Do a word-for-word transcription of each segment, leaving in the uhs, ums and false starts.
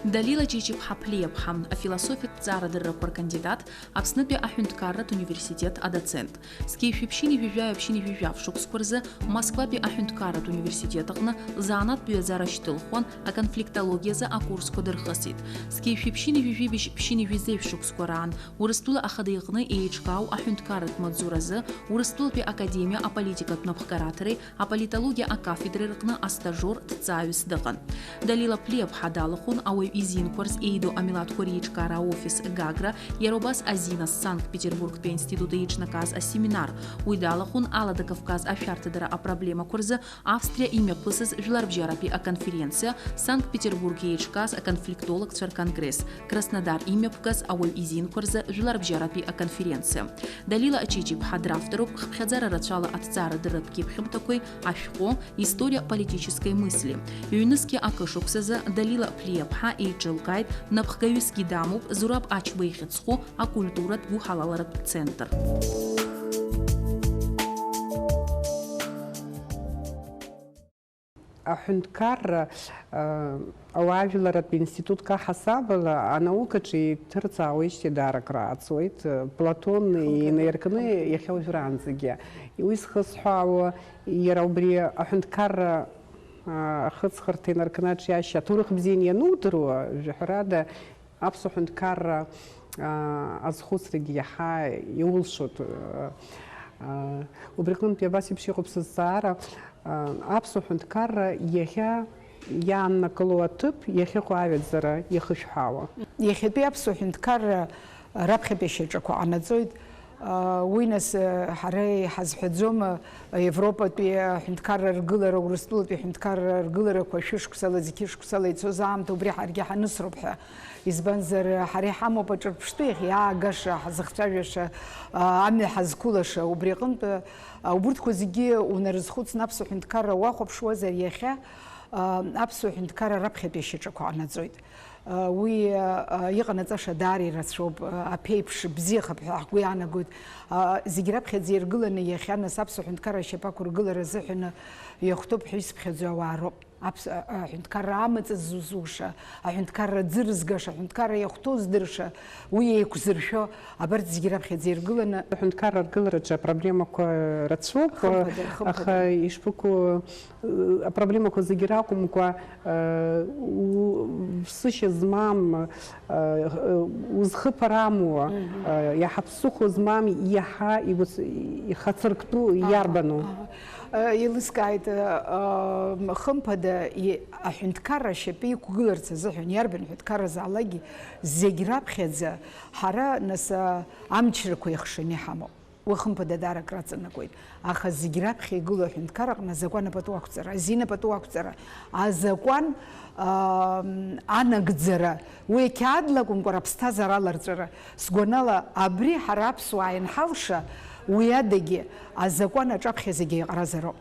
Далила Ҷиҷиԥҳа Ԥлиаԥҳа, афилософиатә ҭҵаарадыррақәа ркандидат, Аԥснытәи аҳәынҭқарратә университет адоцент. Зқьи жәшәи ԥшьынҩажәи жәаҩа ԥшьынҩажәи жәаф шықәсқәа рзы Москватәи аҳәынҭқарратә университет аҟны заанаҵтә ҩаӡара шьҭылхуан, аконфликтологиазы акурсқәа дырхысит. Зқьи жәшәи ԥшьынҩажәи жәибжь ԥшьынҩажәи зеижә шықәсқәа раан Урыстәыла Ахадеиҟны еиҿкаау аҳәынҭқарратә маҵзуразы Урыстәылатәи академиа аполитикатә напхгараҭареи аполитологиа акафедреи рҟны астажиор ҭҵааҩыс дыҟан. Далила Ԥлиаԥҳа далахәын ауаҩ изинқәа рзы еидоу амилаҭқәа реиҿкаара аофис Гагра, иара убас азин ас Санкт-Петербургтәи аинститут еиҿнакааз асеминар. Уи далахәын Алада Кавказ ашәарҭадара апроблемақәа рзы Австриа имҩаԥысыз жәларбжьаратәи аконференциа, Санкт-Петербург еиҿкааз аконфликтологцәа рконгресс, Краснодар имҩаԥгаз ауаҩ изинқәа рзы жәларбжьаратәи аконференциа. Далила Ҷиҷиԥҳа дравторуп хыԥхьаӡара рацәала аҭҵаарадырратә кьыԥхьымҭақәеи ашәҟәы «История политической мысли». Ҩнызқьи акы шықәсазы Далила Ԥлиаԥҳа еиҿылкааит, напхгаҩысгьы дамоуп, Зураб Ачба ихьыӡху акультуратә гәыҳалалратә центр. Аҳәынҭқарра, а, ауаажәларратә институтк аҳасабала анаукаҿы иҭырҵаауеижьҭеи даара акрааҵуеит. Платон инаиркны иахьа уажәраанӡагьы. Уи зхысҳәаауа, иара убри аҳәынҭқарра, а, ахыҵхырҭа инаркны аҿиашьа аҭоурых бзианы ианудыруа, жәаҳәарада, аԥсуа ҳәынҭқарра, аа, азхәыцрагьы иаҳа иулшоит. Аа, убри аҟынтәи абас еиԥш иҟоуп сызҵаара, аа, аԥсуа ҳәынҭқарра иахьа иааннакыло аҭыԥ иахьыҟоу аҩаӡара иахышәҳәаауа. Иахьатәи аԥсуа ҳәынҭқарра раԥхьатәи ашьаҿақәа ҟанаҵоит. Уи, нас, ҳара иҳазҳәаӡом, Европатәи аҳәынҭқарра ргылара, Урыстәылатәи аҳәынҭқарра ргыларақәа шәышықәсала, зқьышықәсала ицоз аамҭа убри ҳаргьы ҳанысроуп ҳәа. Избанзар, ҳара иҳамоуп аҿырԥштәы иахьа иаагаша, ҳазыхцәажәаша, амҩа ҳазқәылаша. Убри аҟынтә, убырҭқәа зегьы унарызхәыцны аԥсуа ҳәынҭқарра уахәаԥшуазар, иахьа аԥсуа ҳәынҭқарра раԥхьатәи ашьаҿақәа ҟанаҵоит. Уи иҟанаҵаша даара ирацәоуп, аԥеиԥш бзиахап ҳәа ҳгәы иаанагоит. Зегь раԥхьаӡа иргыланы иахьа нас аԥсуа ҳәынҭқарра ашьапы ақәыргылара азыҳәаны иахәҭоуп ҳәа исыԥхьаӡо ауаа роуп. Аԥс-, а-, аҳәынҭқарра амаҵ зызуша, аҳәынҭқарра аӡы рызгаша, аҳәынҭқарра иахәҭоу здырша, уи еиқәзыршәо, абарҭ зегь раԥхьаӡа иргыланы. Аҳәынҭқарра аргылараҿы апроблемақәа рацәоуп, хымԥада, хымԥада, аха ишԥыкәу, э, апроблемақәа зегьы ракәымкәа, э, у-, ԥсышьа змам, э, узхыԥарамуа, э, иаҳа ԥсыхәа змам, иаҳа игәыц-, ихацырктәу иарбану? Аҳа. Э, еилыскааит, э, э, хымԥада, и-, аҳәынҭқарра ашьапы иқәгыларц азыҳәан иарбан ҳәынҭқарразаалакгьы зегь раԥхьаӡа ҳара, нас, э, амчрақәа еихшаны иҳамоуп. Уи хымԥада даара акраҵанакуеит. Аха зегь раԥхьа игылоу аҳәынҭқарра аҟны азакәан апату ақәҵара, азин апату ақәҵара, азакәан, аа, анагӡара, уи ақьаадла акәымкәа, аԥсҭазаара аларҵәара. Сгәанала, абри ҳара аԥсуаа ианҳалша, уи адагьы азакәан аҿаԥхьа зегьы еиҟаразароуп.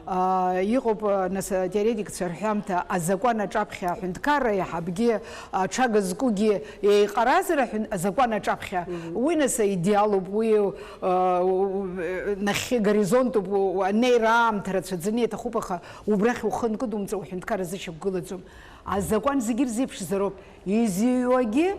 Аа, иҟоуп, нас, атеоретикцәа рҳәамҭа, азакәан аҿаԥхьа аҳәынҭқарра иаҳабгьы, аҽага зкугьы еиҟаразар аҳәын-, азакәан аҿаԥхьа. Мгм. Уи, нас, аидеалуп, уи, аа, у-, у-, нахьхьи горизонтуп, у-, у-, анеира аамҭа рацәаӡаны иаҭахуп, аха убрахь ухы анкыдумҵо уҳәынҭқарра зышьақәгылаӡом. Азакәан зегьы ирзеиԥшзароуп. Изыҩуагьы,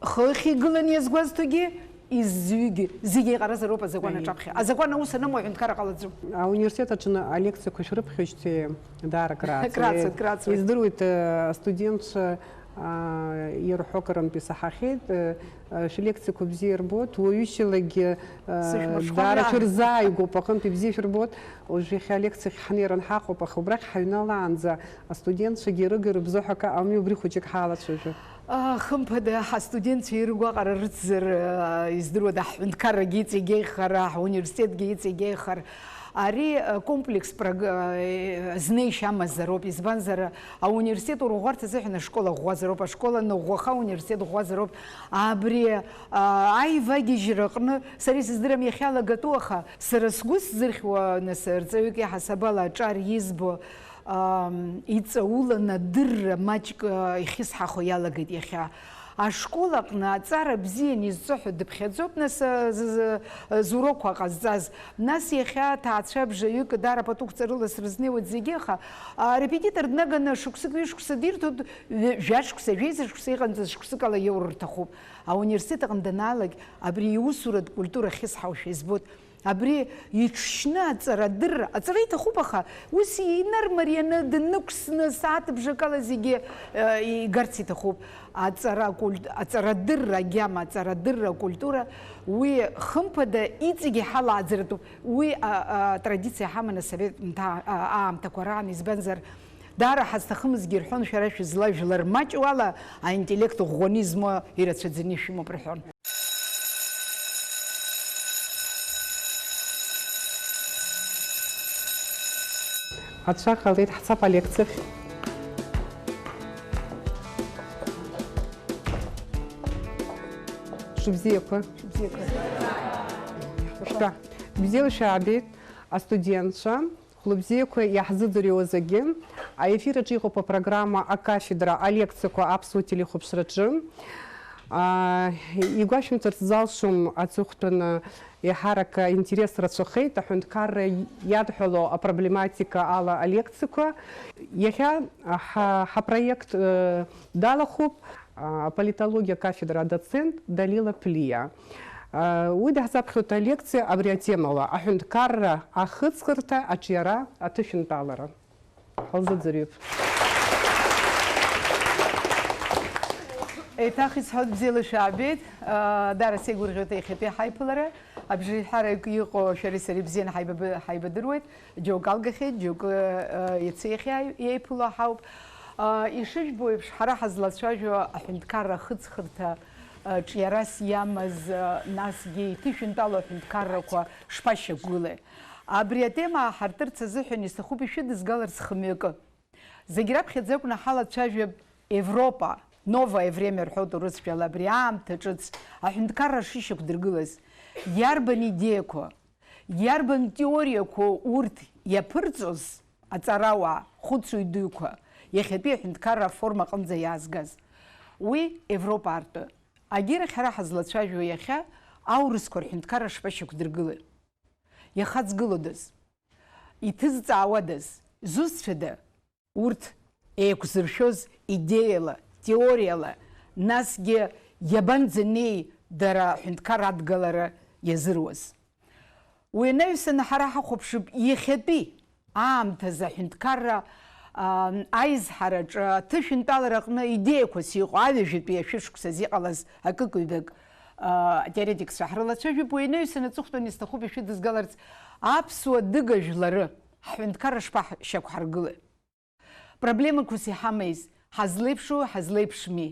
хыхь игыланы иазгәазҭогьы, иззыҩгьы, зегьы еиҟаразароуп азакәан Аиеи. Аҿаԥхьа. Азакәан аус анымоу аҳәынҭқарра ҟалаӡом. Ауниверситет аҿы алеқциақәа шәрыԥхьоижьҭеи даара акрааҵуеит. Краҵуеит, краҵуеит. Издыруеит, э, астудентцәа, а, ирҳәо акырынтә исаҳахьеит, э, э, шәлекциақәа бзиа ирбоит, уаҩышьалагьы, э, Сышәмыршәхәан даара иаан. Шәырзааигәоуп, аҟынтә ибзиа шәырбоит. Уажә иахьа алекциахь ҳнеир анҳаҟоуп, аха убрахь ҳаҩналаанӡа астудентцәагьы ирыга-рыбзоуҳәа акы ҟамлеи, убри хәыҷык ҳалацәажәап. А, хымԥада, ҳастудентцәа ирыгәаҟра рыцзар, а, издыруада, ҳҳәынҭқаррагьы иҵегь еиӷьхар, ҳуниверситетгьы иҵегь еиӷьхар. Ари, а, комплекс прог-, а, знеишьа амазароуп, избанзар, ауниверситет урӷәӷәарц азыҳәан ашкол ӷәӷәазароуп, ашкол аныӷәӷәаха ауниверситет ӷәӷәазароуп. Абри, а, аивагьежьра аҟны сара исыздырам иахьалагатәу, аха сара сгәы сзырхьуа, нас, рҵаҩык иаҳасабала аҿар избо, Ам, иҵауланы адырра маҷк, а, ихьысҳахо иалагеит иахьа. Ашкол аҟны аҵара бзиан изҵо ҳәа дыԥхьаӡоуп, нас, а, з-, з-, зурокқәа ҟазҵаз. Нас иахьа аҭаацәа бжаҩык даара пату қәҵарыла срызнеиуеит зегьы, аха, а, арепетитор днаганы шықәсык, ҩышықәса дирҭоит, ҩ-, жәа шықәса, жәеиза шықәса иҟанҵаз шықәсык ала иоур рҭахуп. Ауниверситет аҟны данаалак, абри иусуратә культура ахьысҳауша избоит. Абри иҽшьны аҵарадырра, аҵара иҭахуп, аха ус инармарианы, днықәсны, сааҭ бжакала зегьы, э, игарц иҭахуп. Аҵара культ-, аҵарадырра агьама, аҵарадырра акультура, уи хымԥада иҵегьы ҳалааӡаратәуп. Уи, а, а, традициа ҳаман асовет мҭа-, а, аамҭақәа раан, избанзар, даара ҳазҭахымызгьы рҳәон, шәара шәызлажәлар маҷу ала аинтеллект ӷәӷәаны измоу ирацәаӡаны ишәымоуп рҳәон. Ацәа ҟалеит, ҳцап алекциахь. Шәыбзиақәа. Шәыбзиақәа. Шәтәа. Бзиала шәаабеит, астудентцәа. Хәлыбзиақәа иаҳзыӡырҩуаз зегьы, аефир аҿы иҟоуп апрограмма «Акафедра», алекциақәа аԥсуа телехәаԥшраҿы. Аа, игәашәымҭарц залшом аҵыхәтәаны еиҳарак аинтерес рацәахеит аҳәынҭқарра иадҳәало апроблематика ала алекциақәа. Иахьа ҳа-, ҳапроект, э, далахәуп, а, аполитологиа кафедра адоцент Далила Плиа. Уи даҳзаԥхьоит алекциа абри атемала, аҳәынҭқарра ахыҵхырҭа, аҿиара, аҭышәынтәалара. Ҳалзыӡырҩып. Еиҭах исҳәоит, бзиала шәаабеит. Даара сеигәырӷьоит иахьатәи ҳаиԥылара. Абжеиҳарак иҟоу шәареи сареи бзианы ҳаибабы-, ҳаибадыруеит. Џьоукы алгахьеит, џьоукы, э, иацы иахьа иеиԥыло ҳауп. Э, ишыжәбо еиԥш, ҳара ҳазлацәажәо аҳәынҭқарра ахыҵхырҭа, э, ҿиарас иамаз, э, насгьы иҭышәынтәалоу аҳәынҭқаррақәа шԥашьақәгылеи? Абри атема ааҳартырц азыҳәан исҭахуп ишәыдызгаларц хымҩакы. Зегь раԥхьаӡа акәны ҳалацәажәап Европа, новое время рҳәоит урысшәала, абри аамҭа ҿыц аҳәынҭқарра шышьақәдыргылаз. Иарбан идеиақәа, иарбан теориақәоу урҭ иаԥырҵоз аҵарауаа, хәыцуҩ дуқәа, иахьатәи аҳәынҭқарра аформа аҟынӡа иаазгаз? Уи Европа артәы. Агьырахь ара ҳазлацәажәо иахьа аурысқәа рҳәынҭқарра шԥашьақәдыргылеи? Иахаҵгылодаз? Иҭызҵаауадаз? Изусҭцәада? Урҭ еиқәзыршәоз идеиала, теориала, насгьы иабанӡанеи дара аҳәынҭқар адгалара иазыруаз? Уи анаҩсаны ҳара ҳахәаԥшып иахьатәи аамҭазы аҳәынҭқарра, аа, аизҳараҿы аҭышәынтәалараҟны идеиақәас иҟоу аҩажәатәи ашәышықәсазы иҟалаз акык-ҩбак, аа, атеоретикцәа ҳрылацәажәап. Уи анаҩсаны аҵыхәтәан исҭахуп ишәыдызгаларц аԥсуа дыга жәлары ҳҳәынҭқарра шԥаҳшьақәҳаргылеи? Проблемақәас иҳамеиз, ҳазлеиԥшу, ҳазлеиԥшми?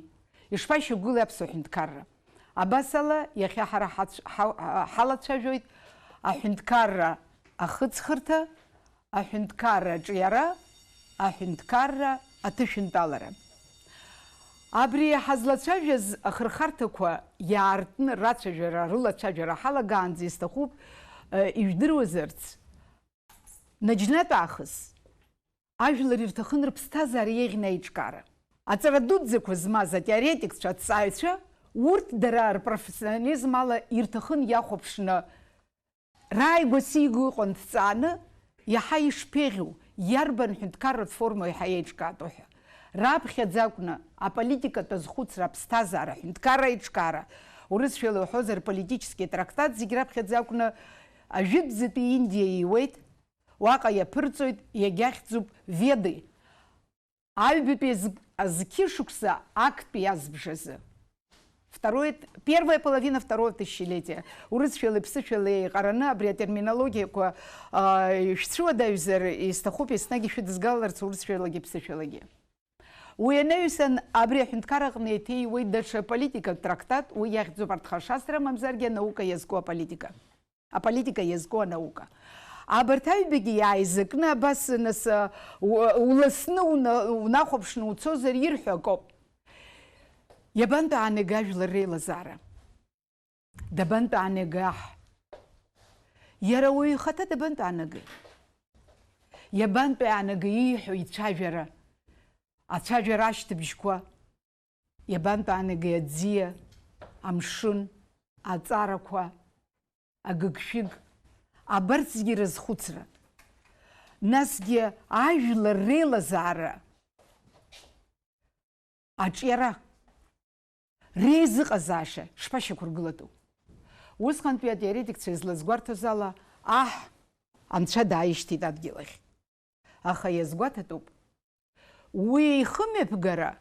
Ишԥашьақәгылеи аԥсуа ҳәынҭқарра? Абасала, иахьа ҳара ҳацә-, ҳа-, ҳалацәажәоит аҳәынҭқарра ахыҵхырҭа, аҳәынҭқарра аҿиара, аҳәынҭқарра аҭышәынтәалара. Абри ҳазлацәажәаз ахырхарҭақәа иаартны рацәажәара, рылацәажәара ҳалагаанӡа исҭахуп, э, ижәдыруазарц, наџьнатә аахыс ажәлар ирҭахын рыԥсҭазаара еиӷьны аиҿкаара. Аҵара дуӡӡақәа змаз атеоретикцәа, аҭҵааҩцәа, урҭ дара рпрофессионализм ала ирҭахын иахәаԥшны, рааигәа сигу иҟан дҵааны, иаҳа ишԥеиӷьу, иарбан ҳәынҭқарратә форма еиҳа еиҿкаатәу ҳәа. Раԥхьаӡа акәны аполитикатә азхәыцра аԥсҭазаара, аҳәынҭқарра аиҿкаара, урысшәала иуҳәозар, политический трактат, зегь раԥхьаӡа акәны ажәытәӡатәи Индиа ииуеит, уаҟа иаԥырҵоит, иагьахьӡуп Ведеи. Аҩбатәи азы-, азқьышықәса актәи азбжазы. Второе, первая половина второго тысячелетия. Урысшәалеи ԥсышәалеи еиҟараны абри атерминологиақәа, аа, шәцәыуадаҩзар, исҭахуп еснагь ишәыдызгаларц урысшәалагьы ԥсышәалагьы. Уи анаҩсан, абри аҳәынҭқар аҟны еиҭеиуеит даҽа политикатә трактат, уи иахьӡуп «Артхашасра, мамзаргьы анаука иазку аполитика». Аполитика иазку анаука. Абарҭ аҩбагьы иааизакны абас, нас, а, у-, уласны уна-, унахәаԥшны уцозар ирҳәо акоуп. Иабантәу аанага ажәлар реилазаара? Дабантәу аанага аҳ? Иара уаҩ ихаҭа дабантәу аанагеи? Иабантәу аанага ииҳәо ицәажәара? Ацәажәара ашьҭыбжьқәа? Иабантәаанагеи аӡиа, амшын, аҵарақәа, агыгшәыг, абарҭ зегьы рызхәыцра? Насгьы ажәлар реилазаара, аҿиара, реизыҟазаашьа шԥашьақәыргылатәу? Усҟантәи атеоретикцәа излазгәарҭоз ала, аҳ, анцәа дааишьҭит адгьыл ахь. Аха иазгәаҭатәуп, уи ихымҩаԥгара,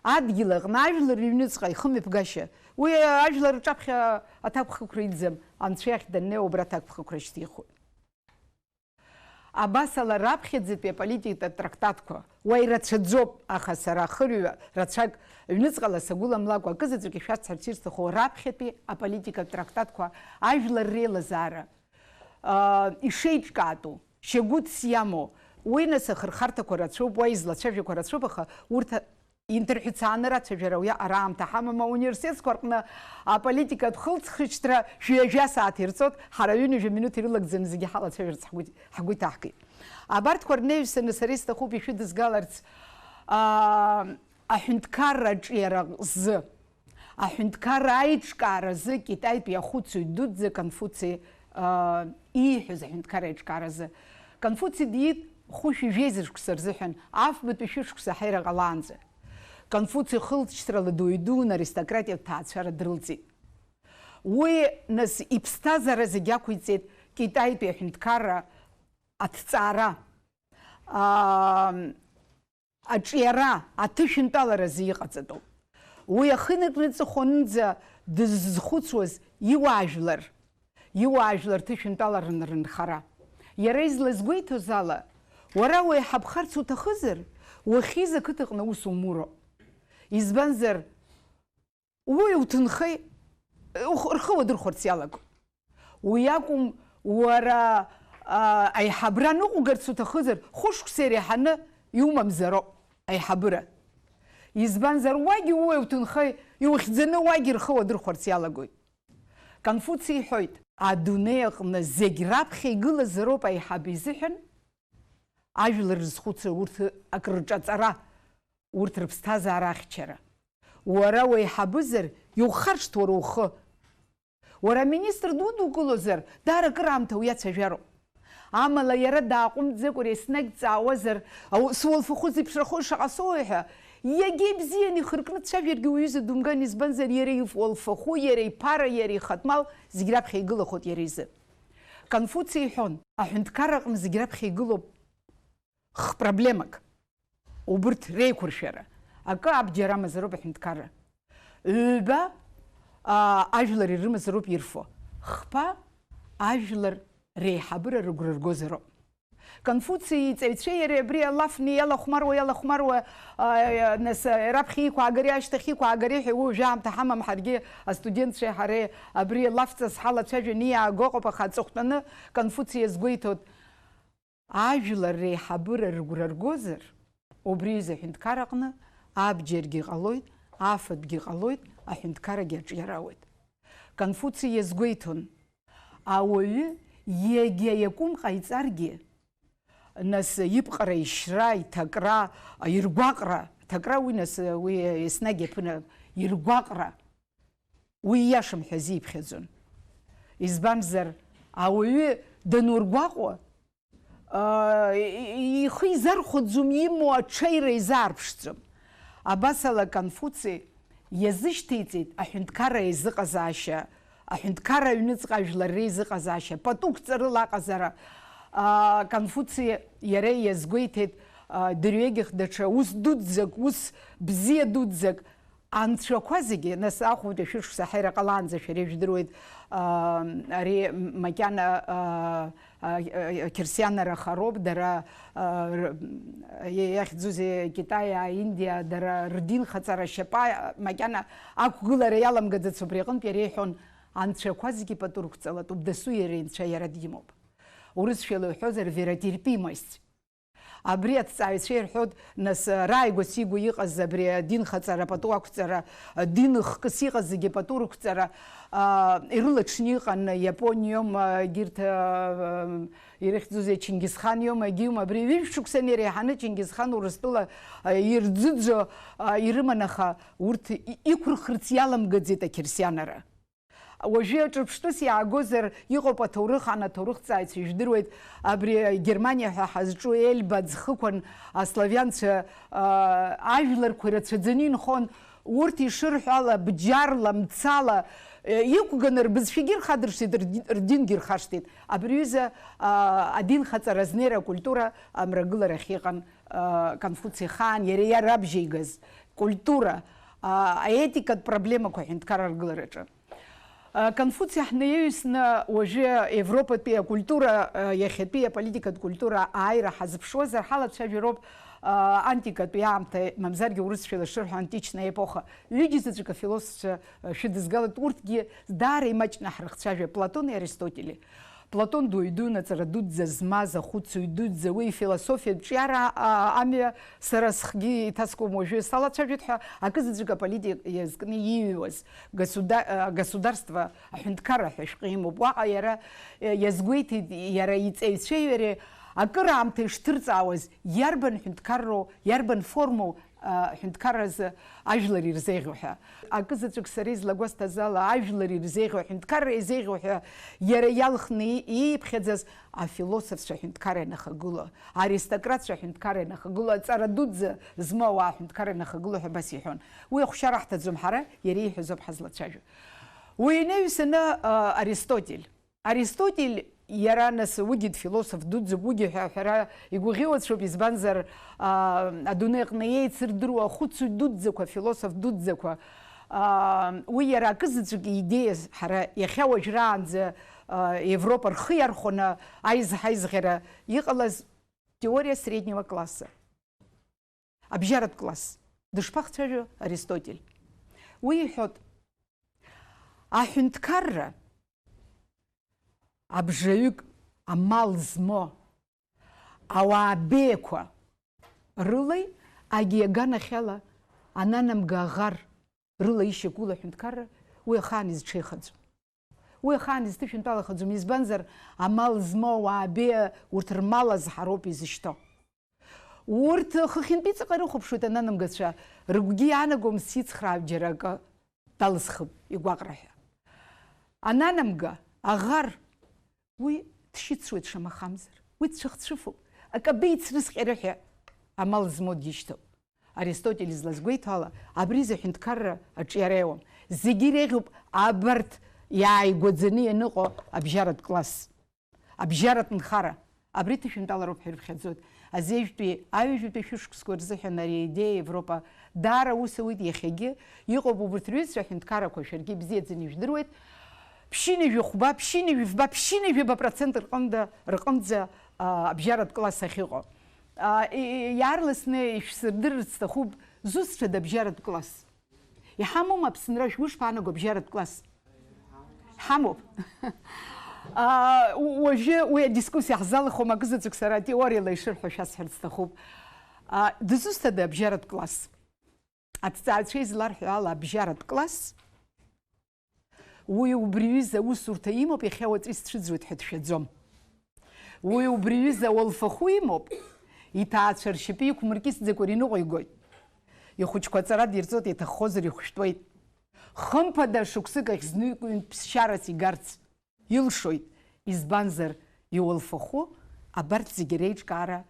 адгьыл аҟны ажәлар рыҩныҵҟа ихымҩаԥгашьа, уи ажәлар рҿаԥхьа аҭакԥхықәра иӡам, анцәа иахь даннеи убра аҭакԥхықәра шьҭихуеит. Абас ала раԥхьаӡатәи аполитикатә трактатқәа, уа ирацәаӡоуп, аха сара ахырҩа рацәак ҩныҵҟала сагәыламлакәа акызаҵәык ишәасҳәарц исҭаху раԥхьатәи аполитикатә трактатқәа, ажәлар реилазаара, аа, ишеиҿкаатәу, шьагәыҭс иамоу, уи нас ахырхарҭақәа рацәоуп, уа излацәажәақәа рацәоуп, аха урҭ инҭырҳәцааны рацәажәара уиаҟара аамҭа ҳамам, ауниверситетқәа рҟны аполитикатә хылҵхьчра шәҩажәа сааҭ ирҵоит, ҳара ҩынҩажәа минуҭ ирылагӡаны зегьы ҳалацәажәарц ҳгәы, ҳгәы иҭаҳгеит. Абарҭқәа рнаҩсаны сара исҭахуп ишәыдызгаларц, аа, аҳәынҭқарра аҿиара азы, аҳәынҭқарра аиҿкааразы Китаитәи ахәыцҩы дуӡӡа Конфуци, аа, ииҳәаз аҳәынҭқарра аиҿкааразы. Конфуци диит хәышәи жәеиза шықәса рзыҳәан, афбатәи шәышықәса аҳаира ҟалаанӡа. Конфуци хылҵшьҭрала дуаҩ дуун аристократиатә ҭаацәара дрылҵит. Уи, нас, иԥсҭазаара зегь ақәиҵеит Китаитәи аҳәынҭқарра аҭҵаара, аа, аҿиара, аҭышәынтәаларазы иҟаҵатәуп. Уи ахы инаркны аҵыхәанынӡа дызхәыцуаз иуаажәлар, иуаажәлар ҭышәынтәаларан рынхара. Иара излазгәеиҭоз ала, уара уеиҳабхарц уҭахызар, уахьиз ақыҭаҟны аус умуроуп. Избанзар, уи уҭынхеи, ух-, рхы уадырхәарц иалагоит. Уи акәым, уара, а, аиҳабра ныҟәугарц уҭахызар, хәышықәса иреиҳаны иумамзароуп аиҳабыра. Избанзар, уагьы уи уҭынхеи, иухьӡаны уагьы рхы уадырхәарц иалагоит. Конфуци иҳәоит, адунеи аҟны зегь раԥхьа игылазароуп аиҳабы изыҳәан ажәлар рызхәыцра, урҭ акрырҿаҵара, урҭ рыԥсҭазаара ахьчара. Уара уеиҳабызар, иухаршҭ уара ухы. Уара аминистр дудукылозар, даара акыраамҭа уиацәажәароуп. Амала иара дааҟәымҵӡакәа еснагь дҵаауазар, ау-, суалфахәы зеиԥшрахои шаҟа соуеи ҳәа, иагьа ибзианы ихыркны дцәажәаргьы уҩыза думган, избанзар иара иуалфахәы, иара иԥара, иара ихатә мал зегь раԥхьа игылахоит иара изы. Конфуци иҳәон, аҳәынҭқарра аҟны зегь раԥхьа игылоуп хпроблемак, убырҭ реиқәыршәара. Акы абџьар амазароуп аҳәынҭқарра. Ҩба, аа, ажәлар ирымазароуп ирфо. Хԥа, ажәлар реиҳабыра рыгәра ргозароуп. Конфуци иҵаҩцәеи иареи абри алафны иалахәмаруа, иалахәмаруа, аа, нас, раԥхьа иқәаагари, ашьҭахь иқәаагари ҳәа, уи уажәы аамҭа ҳамам, ҳаргьы астудентцәеи ҳареи абри алафҵас ҳалацәажәаны иааго ыҟоуп, аха аҵыхәтәаны Конфуци иазгәеиҭоит, ажәлар реиҳабыра рыгәра ргозар, убри аҩыза аҳәынҭқарра аҟны абџьаргьы ҟалоит, афатәгьы ҟалоит, аҳәынҭқаррагьы аҿиара ауеит. Конфуци иазгәеиҭон, ауаҩы иагьа иакәым ҟаиҵаргьы, нас ипҟара, ишьра, иҭакра, иргәаҟра, аҭакра уи, нас, уи еснагь иаԥын, иргәаҟра, уи ииашам ҳәа азы иԥхьаӡон. Избанзар, ауаҩы данургәаҟуа, аа, и-, и-, ихы изархәаӡом, имоу аҽеира изаарԥшӡом. Абасала Конфуци иазышьҭеиҵеит аҳәынҭқарра еизыҟазаашьа, аҳәынҭқарра аҩныҵҟа ажәлар реизыҟазаашьа, пату қәҵарыла аҟазара. Аа, Конфуци иара иазгәеиҭеит, аа, дырҩегьых даҽа ус дуӡӡак, ус бзиа дуӡӡак, анцәақәа зегьы, нас, ахәбатәи ашәышықәса аҳаира ҟалаанӡа шәара ижәдыруеит, аа, ари макьана, аа, а, а, қьырсианара хароуп, дара, а, р-, иахьӡузеи, Китаи, а, Индиа, дара рдинхаҵара шьапа макьана ақәгылара иаламгаӡац, убри аҟынтә иара иҳәон, анцәақәа зегьы пату рықәҵалатәуп, дасу иара инцәа иара димоуп. Урысшәала иҳәозар, веротерпимость. Абри аҭҵааҩцәа ирҳәоит, нас, рааигәа-сигәа иҟаз абри адинхаҵара пату ақәҵара, дин хкыс иҟаз зегьы пату рықәҵара, а, ирылаҽны иҟан Иапониоума, егьырҭ, а, ирыхьӡузеи, Чингисханиоума, егьиума, абри ҩышә шықәса иреиҳаны Чингисхан Урыстәыла, а, ирӡыӡо, а, ирыман, аха урҭ и-, иқәырхырц иаламгаӡеит ақьырсианара. Уажәы ҿырԥштәыс иаагозар, иҟоуп аҭоурых, ан аҭоурыхҭҵааҩцәа ижәдыруеит, абри Германиа ҳәа ҳазҿу Ельба ӡхықәан аславианцәа, аа, ажәларқәа ирацәаӡаны инхон, урҭ ишырҳәо ала, бџьарла, мцала, е, иқәганы рбызшәагьы рхадыршҭит, рди-, рдингьы рхашҭит. Абри аҩыза, аа, адинхаҵара азнеира акультура амрагыларахь иҟан, аа, Конфуци ихаан иара иарабжьеигаз культура, аа, аетикатә проблемақәа аҳәынҭқарра аргылараҿы. Конфуци ҳнаиаҩсны уажәы Европатәи акультура, иахьатәи аполитикатә культура ааира ҳазыԥшуазар, ҳалацәажәароуп антикатәи аамҭа, мамзаргьы урысшәала шырҳәо античная эпоха. Ҩыџьа заҵәык афилософцәа шәыдызгалеит, урҭгьы даара имаҷны ҳрыхцәажәап, Платони Аристотели. Платон дуаҩ дуны, аҵара дуӡӡа змаз ахәыцҩы дуӡӡа, уи ифилософиатә ҿиара, а, амҩа сара схгьы иҭаскуам уажәы, салацәажәеит ҳәа акы заҵәык аполитика иазкны ииҩуаз госуда-, а, государство аҳәынҭқарра ҳәа шәҟәы имоуп. Уаҟа иара, э, иазгәеиҭеит, иара иҵаҩцәеи иареи акыраамҭа ишҭырҵаауаз, иарбан ҳәынҭқарроу, иарбан формоу, а, ҳәынҭқарразы ажәлар ирзеиӷьу ҳәа. Акы заҵәык сара излагәасҭаз ала, ажәлар ирзеиӷьу, аҳәынҭқарра изеиӷьу ҳәа иара иалхны и-, ииԥхьаӡаз афилософцәа аҳәынҭқарра ианахагылоу, аристократцәа аҳәынҭқарра ианахагылоу, аҵара дуӡӡа змоу ауаа аҳәынҭқарра ианахагылоу ҳәа абас иҳәон. Уи ахәшьара ҳҭаӡом ҳара, иара ииҳәаз ауп ҳазлацәажәо. Уи инаҩсаны, а, Аристотель. Аристотель иара, нас, уигьы дфилософ дуӡӡоуп, уигьы ҳәа аҳәара игәаӷьуацәоуп, избанзар, аа, адунеи аҟны еицырдыруа ахәыцҩы дуӡӡақәа, афилософ дуӡӡақәа, аа, уи иара акы заҵәык идеиа ҳара иахьа уажәраанӡа, аа, Европа рхы иархәаны аизҳаизӷьара иҟалаз теория среднего класса. Абжьаратә класс. Дышԥахцәажәо Аристотель? Уи иҳәоит, аҳәынҭқарра абжаҩык амал змоу ауаа беиақәа рылеи, агьи аганахьала ананамга аӷар рыла ишьақәгылоу аҳәынҭқарра уи ахаан изҽеихаӡом. Уи ахаан изҭышәынтәалахаӡом, избанзар, амал змоу ауаа беиа урҭ рмал азҳароуп изышьҭоу. Урҭ хыхьынтәи ҵаҟа ирыхәаԥшуеит ананамгацәа, рыгәгьы иаанагом сицхраап џьара акы далысхып игәаҟра ҳәа. Ананамга, аӷар, уи дшьыцуеит шамахамзар, уи дцәыхцәыфуп, акы абеицрысҟьара ҳәа амал змоу дишьҭоуп. Аристотель излазгәеиҭо ала, абри изы аҳәынҭқарра аҿиара иауам. Зегьы иреиӷьуп абарҭ иааигәаӡаны ианыҟоу абжьаратә класс, абжьаратә нхара. Абри ҭышәынтәалароуп ҳәа ирыԥхьаӡоит. Азеижәтәи, аҩажәатәи шәышықәсқәа рзыҳәан ари аидеиа Европа даара аус ауеит, иахьагьы иҟоуп убарҭ рҩызцәа аҳәынҭқаррақәа, шәаргьы ибзиаӡаны ижәдыруеит. Ԥшьынҩажәи хәба, ԥшьынҩажәи фба, ԥшьынҩажәи ба процент рҟында, рҟынӡа, а, абжьаратә класс ахьыҟоу. А, и-, и-, иаарласны ишәсырдырырц сҭахуп, зусҭцәада абжьаратә класс? Иҳамоума Аԥсынра, шәгәы шԥаанаго абжьаратә класс? Ҳамоуп. А, у-, уажәы уи адискуссиа ҳзалахәым, акы заҵәык сара атеориала ишырҳәо шәасҳәарц сҭахуп. А, дызусҭада абжьаратә класс? Аҭҵааҩцәа изларҳәо ала, абжьаратә класс, уи убри ҩыза аусурҭа имоуп, иахьа уаҵәы исцәыӡуеит ҳәа дшәаӡом. Уи убри ҩыза ауалфахәы имоуп, иҭаацәа ршьапы иқәмыркьысӡакәа иныҟәигоит. Ихәыҷқәа аҵара дирҵоит, иҭаххозар ихәшәтәуеит. Хымԥада, шықәсык ахь знык-ҩынтә ԥсшьарас игарц илшоит, избанзар, иуалфахәы абарҭ зегьы реиҿкаара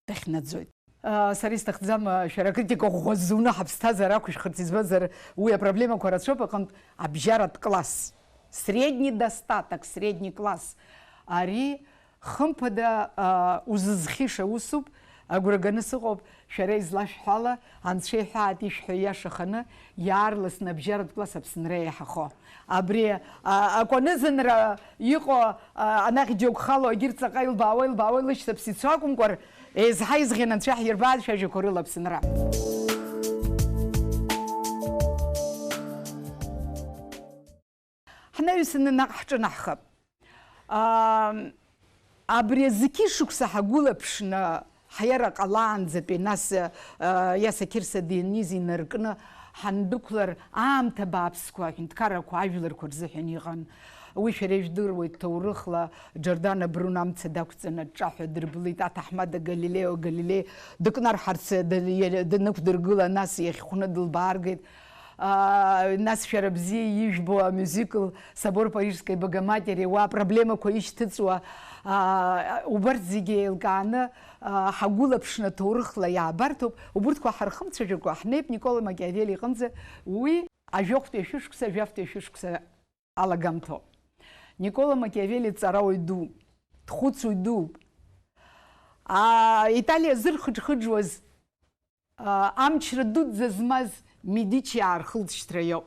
дахьнаӡоит. А, сара исҭахӡам, а, шәара акритика ӷәӷәа ззуны ҳаԥсҭазаара ақәышәхырц, избанзар, уи апроблемақәа рацәоуп аҟынтә абжьаратә класс, средний достаток, средний класс. Ари, хымԥада, а, узызхьыша усуп, агәра ганы сыҟоуп, шәара излашәҳәо ала, Анцәа иҳәаат ишәҳәо ииашаханы, иаарласны абжьаратә класс Аԥсынра иаҳахо. Абри, а, акәанызанра иҟоу, а, анахь џьоук халоу, егьырҭ ҵаҟа илбаауа, илбаауа, илышьҭаԥс ицо акәымкәар, еизҳа-еизӷьа Анцәа ҳирбаат шәажәақәа рыла Аԥсынра. Ҳнаҩсаны наҟ ҳҿынаҳхап. Аа, абри азқьышықәса ҳагәылаԥшны ҳаиара ҟалаанӡатәи, нас, а, Иаса Қьырса Денис инаркны ҳандәықәлар, аамҭа бааԥсқәа аҳәынҭқаррақәа ажәларқәа рзыҳәан иҟан. Уи шәара ижәдыруеит, ҭоурыхла Џьордана Бруно амца дақәҵаны аҿҿаҳәа дырблит, аҭаҳмада Галилео Галилеи дыкнарҳарц д-, иара днықәдыргыла, нас иахьхәны дылбааргеит. А, нас шәара бзиа ижәбо амюзикл Собор Парижской Богоматери, уа апроблемақәа ишьҭыҵуа, а, убарҭ зегьы еилкааны, а, ҳагәылаԥшны ҭоурыхла иаабарҭоуп. Убурҭқәа ҳархымцәажәакәа ҳнеип Никола Макиавелли иҟынӡа, уи ажәохәтәи ашәышықәса, ажәафтәи ашәышықәса алагамҭоуп. Никола Макиавелли ҵарауаҩ ду, дхәыцуаҩ дууп. А, Италиа зырхыџхыџуаз, а, амчра дуӡӡа змаз Медичи аархылҵшьҭра иоуп.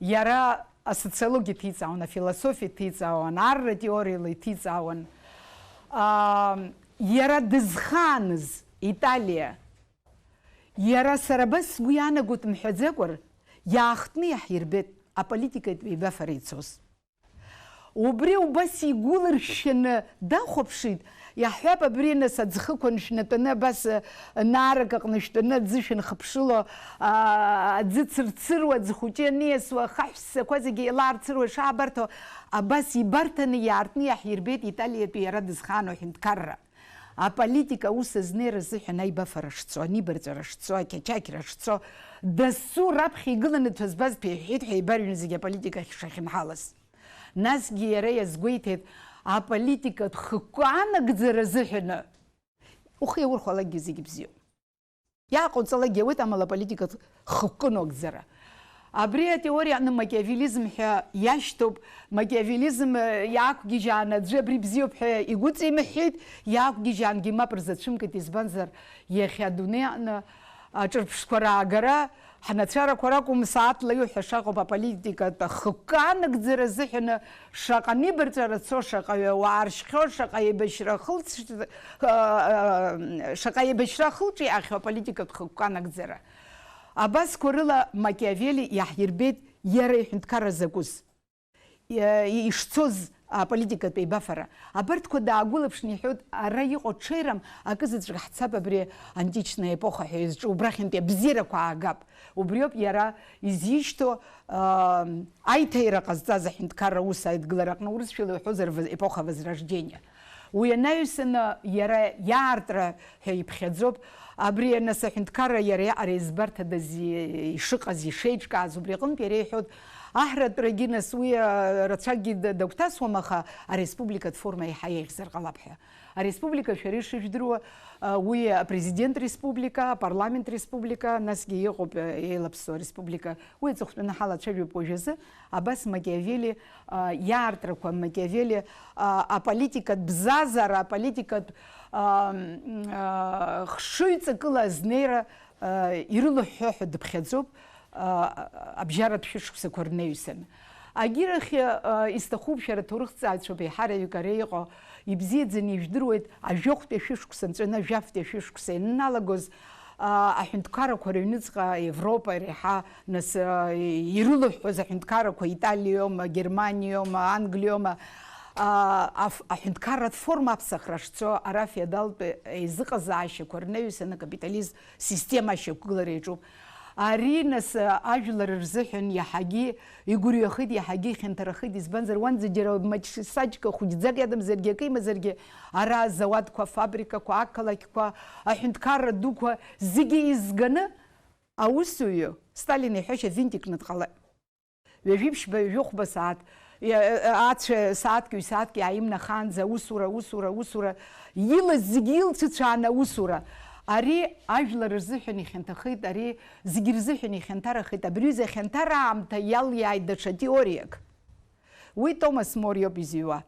Иара асоциологиа иҭиҵаауан, афилософиа иҭиҵаауан, арра теориала иҭиҵаауан. А, иара дызхааныз Италиа, иара сара абас сгәы иаанагоит мҳәаӡакәа, иаахтны иаҳирбеит аполитикатә еибафара ицоз. Убри убас игәылыршәшәаны дахәаԥшит, иаҳҳәап, абри нас аӡхықәан шәнатәаны, абас, э, наарак аҟны шәтәаны аӡы шәанхыԥшыло, аа, аӡы цырцыруа, аӡы хәыҷы аниасуа, ахаҳә ссақәа зегьы еилаарцыруа ишаабарҭо, абас ибарҭаны иаартны иаҳирбеит Италиатәи иара дызхаану аҳәынҭқарра. Аполитика аус азнеира азыҳәан аибафара шцо, анибарҵәара шцо, ақьачақьра шцо, дасу раԥхьа игыланы дҭәа збаз ҭәа иҳәҳәеит ҳәа еибарҩны зегьы аполитика ахь шахьынҳалаз. Насгьы иара иазгәеиҭеит, аполитикатә хықәкы анагӡара азыҳәаны ухы иаурхәалакгьы зегьы бзиоуп. Иааҟауҵалакгьы ауеит, амала аполитикатә хықәкы анагӡара. Абри атеориа аҟны макиавелизм ҳәа иашьҭоуп. Макиавелизм, э, иаақәгьежьааны аӡәы абри бзиоуп ҳәа игәыҵимҳәеит, иаақәгьежьаангьы мап рзацәымкит, избанзар, иахьа адунеи аҟны аҿырԥштәқәа раагара, ҳнацәарақәа ракәым, сааҭла иуҳәаша ыҟоуп, аполитикатә хықәкы анагӡара азыҳәаны шаҟа нибарҵәара цо, шаҟаҩы ауаа ршьхьоу, шаҟа еибашьра ахылҵ-, а, а, шаҟа еибашьра ахылҿиаахьоу аполитикатә хықәкы анагӡара. Абасқәа рыла Макиавелли иаҳирбеит иара иҳәынҭқарра закәыз, и-, ишцоз аполитикатә еибафара. Абарҭқәа даагәылаԥшны иҳәоит, ара иҟоу ҽеирам акызаҵәык ҳцап абри античная епоха ҳәа изҿу, убрахьынтәи абзиарақәа аагап. Убриоуп иара изишьҭоу, аа, аиҭаира ҟазҵаз аҳәынҭқарра аус аидгылара аҟны, урысшәала иуҳәозар, воз-, эпоха Возрождения. Уи анаҩсаны иара иаартра ҳәа иԥхьаӡоуп. Абри анасыҳәынҭқарра иара иаҟара избарҭадаз и-, ишыҟаз, ишеиҿкааз, убри аҟынтә иара иҳәоит, аҳратәрагьы нас уи, а, рацәакгьы д-, дагәҭасуам, аха ареспубликатә форма еиҳа еиӷьзар ҟалап ҳәа. Ареспублика, шәара ишыжәдыруа, а, уи апрезидент республика, апарламент республика, насгьы иҟоуп, а, еилаԥсоу ареспублика. Уи аҵыхәтәаны ҳалацәажәоуп уажәазы. Абас Макиавелли, а, иаартрақәа, Макиавелли, а, аполитикатә бзазара, аполитикатә, а, м, а, хшыҩҵакыла азнеира, а, ирылыҳәҳәо ҳәа дыԥхьаӡоуп, а, абжьаратә шәышықәсақәа рнаҩсан. Агьырахь, а, исҭахуп, шәара аҭоурыхҭҵааҩцәоуп еиҳараҩык ара иҟоу, ибзиаӡаны ижәдыруеит, ажәохәтәи ашәышықәса нҵәаны ажәафтәи ашәышықәса ианалагоз, а, аҳәынҭқаррақәа рыҩныҵҟа Европа иреиҳа нас, а, ирылыҳәҳәоз аҳәынҭқаррақәа Италиоума, Германиоума, Англиоума, а, аф-, аҳәынҭқарратә форма аԥсахра шцо, ара феодалтә еизыҟазаашьақәа рнаҩсан акапитализм система ашьақәгылара иаҿуп. Ари нас, а, ажәлар рзыҳәан иаҳагьы игәырҩахеит, иаҳагьы ихьанҭарахеит, избанзар, уанӡа џьара маҷ-саҷк хәыҷӡак иадамзаргьы, акы имазаргьы, ара азауадқәа, афабрикақәа, ақалақьқәа, аҳәынҭқарра дуқәа зегьы изганы аусуҩы, Сталин иҳәашьа, винтикны дҟалеит. Ҩажәи ԥшьба, ҩажәи хәба сааҭ, иа-, ацәа сааҭки ҩ-сааҭки ааимнахаанӡа аусура, аусура, аусура, илаз зегьы илцәыцәааны аусура. Ари ажәлар рзыҳәан ихьанҭахеит, ари зегьы рзыҳәан ихьанҭарахеит. Абри аҩыза ахьанҭара аамҭа иалиааит даҽа теориак. Уи Томас Мор иоуп изыҩуа.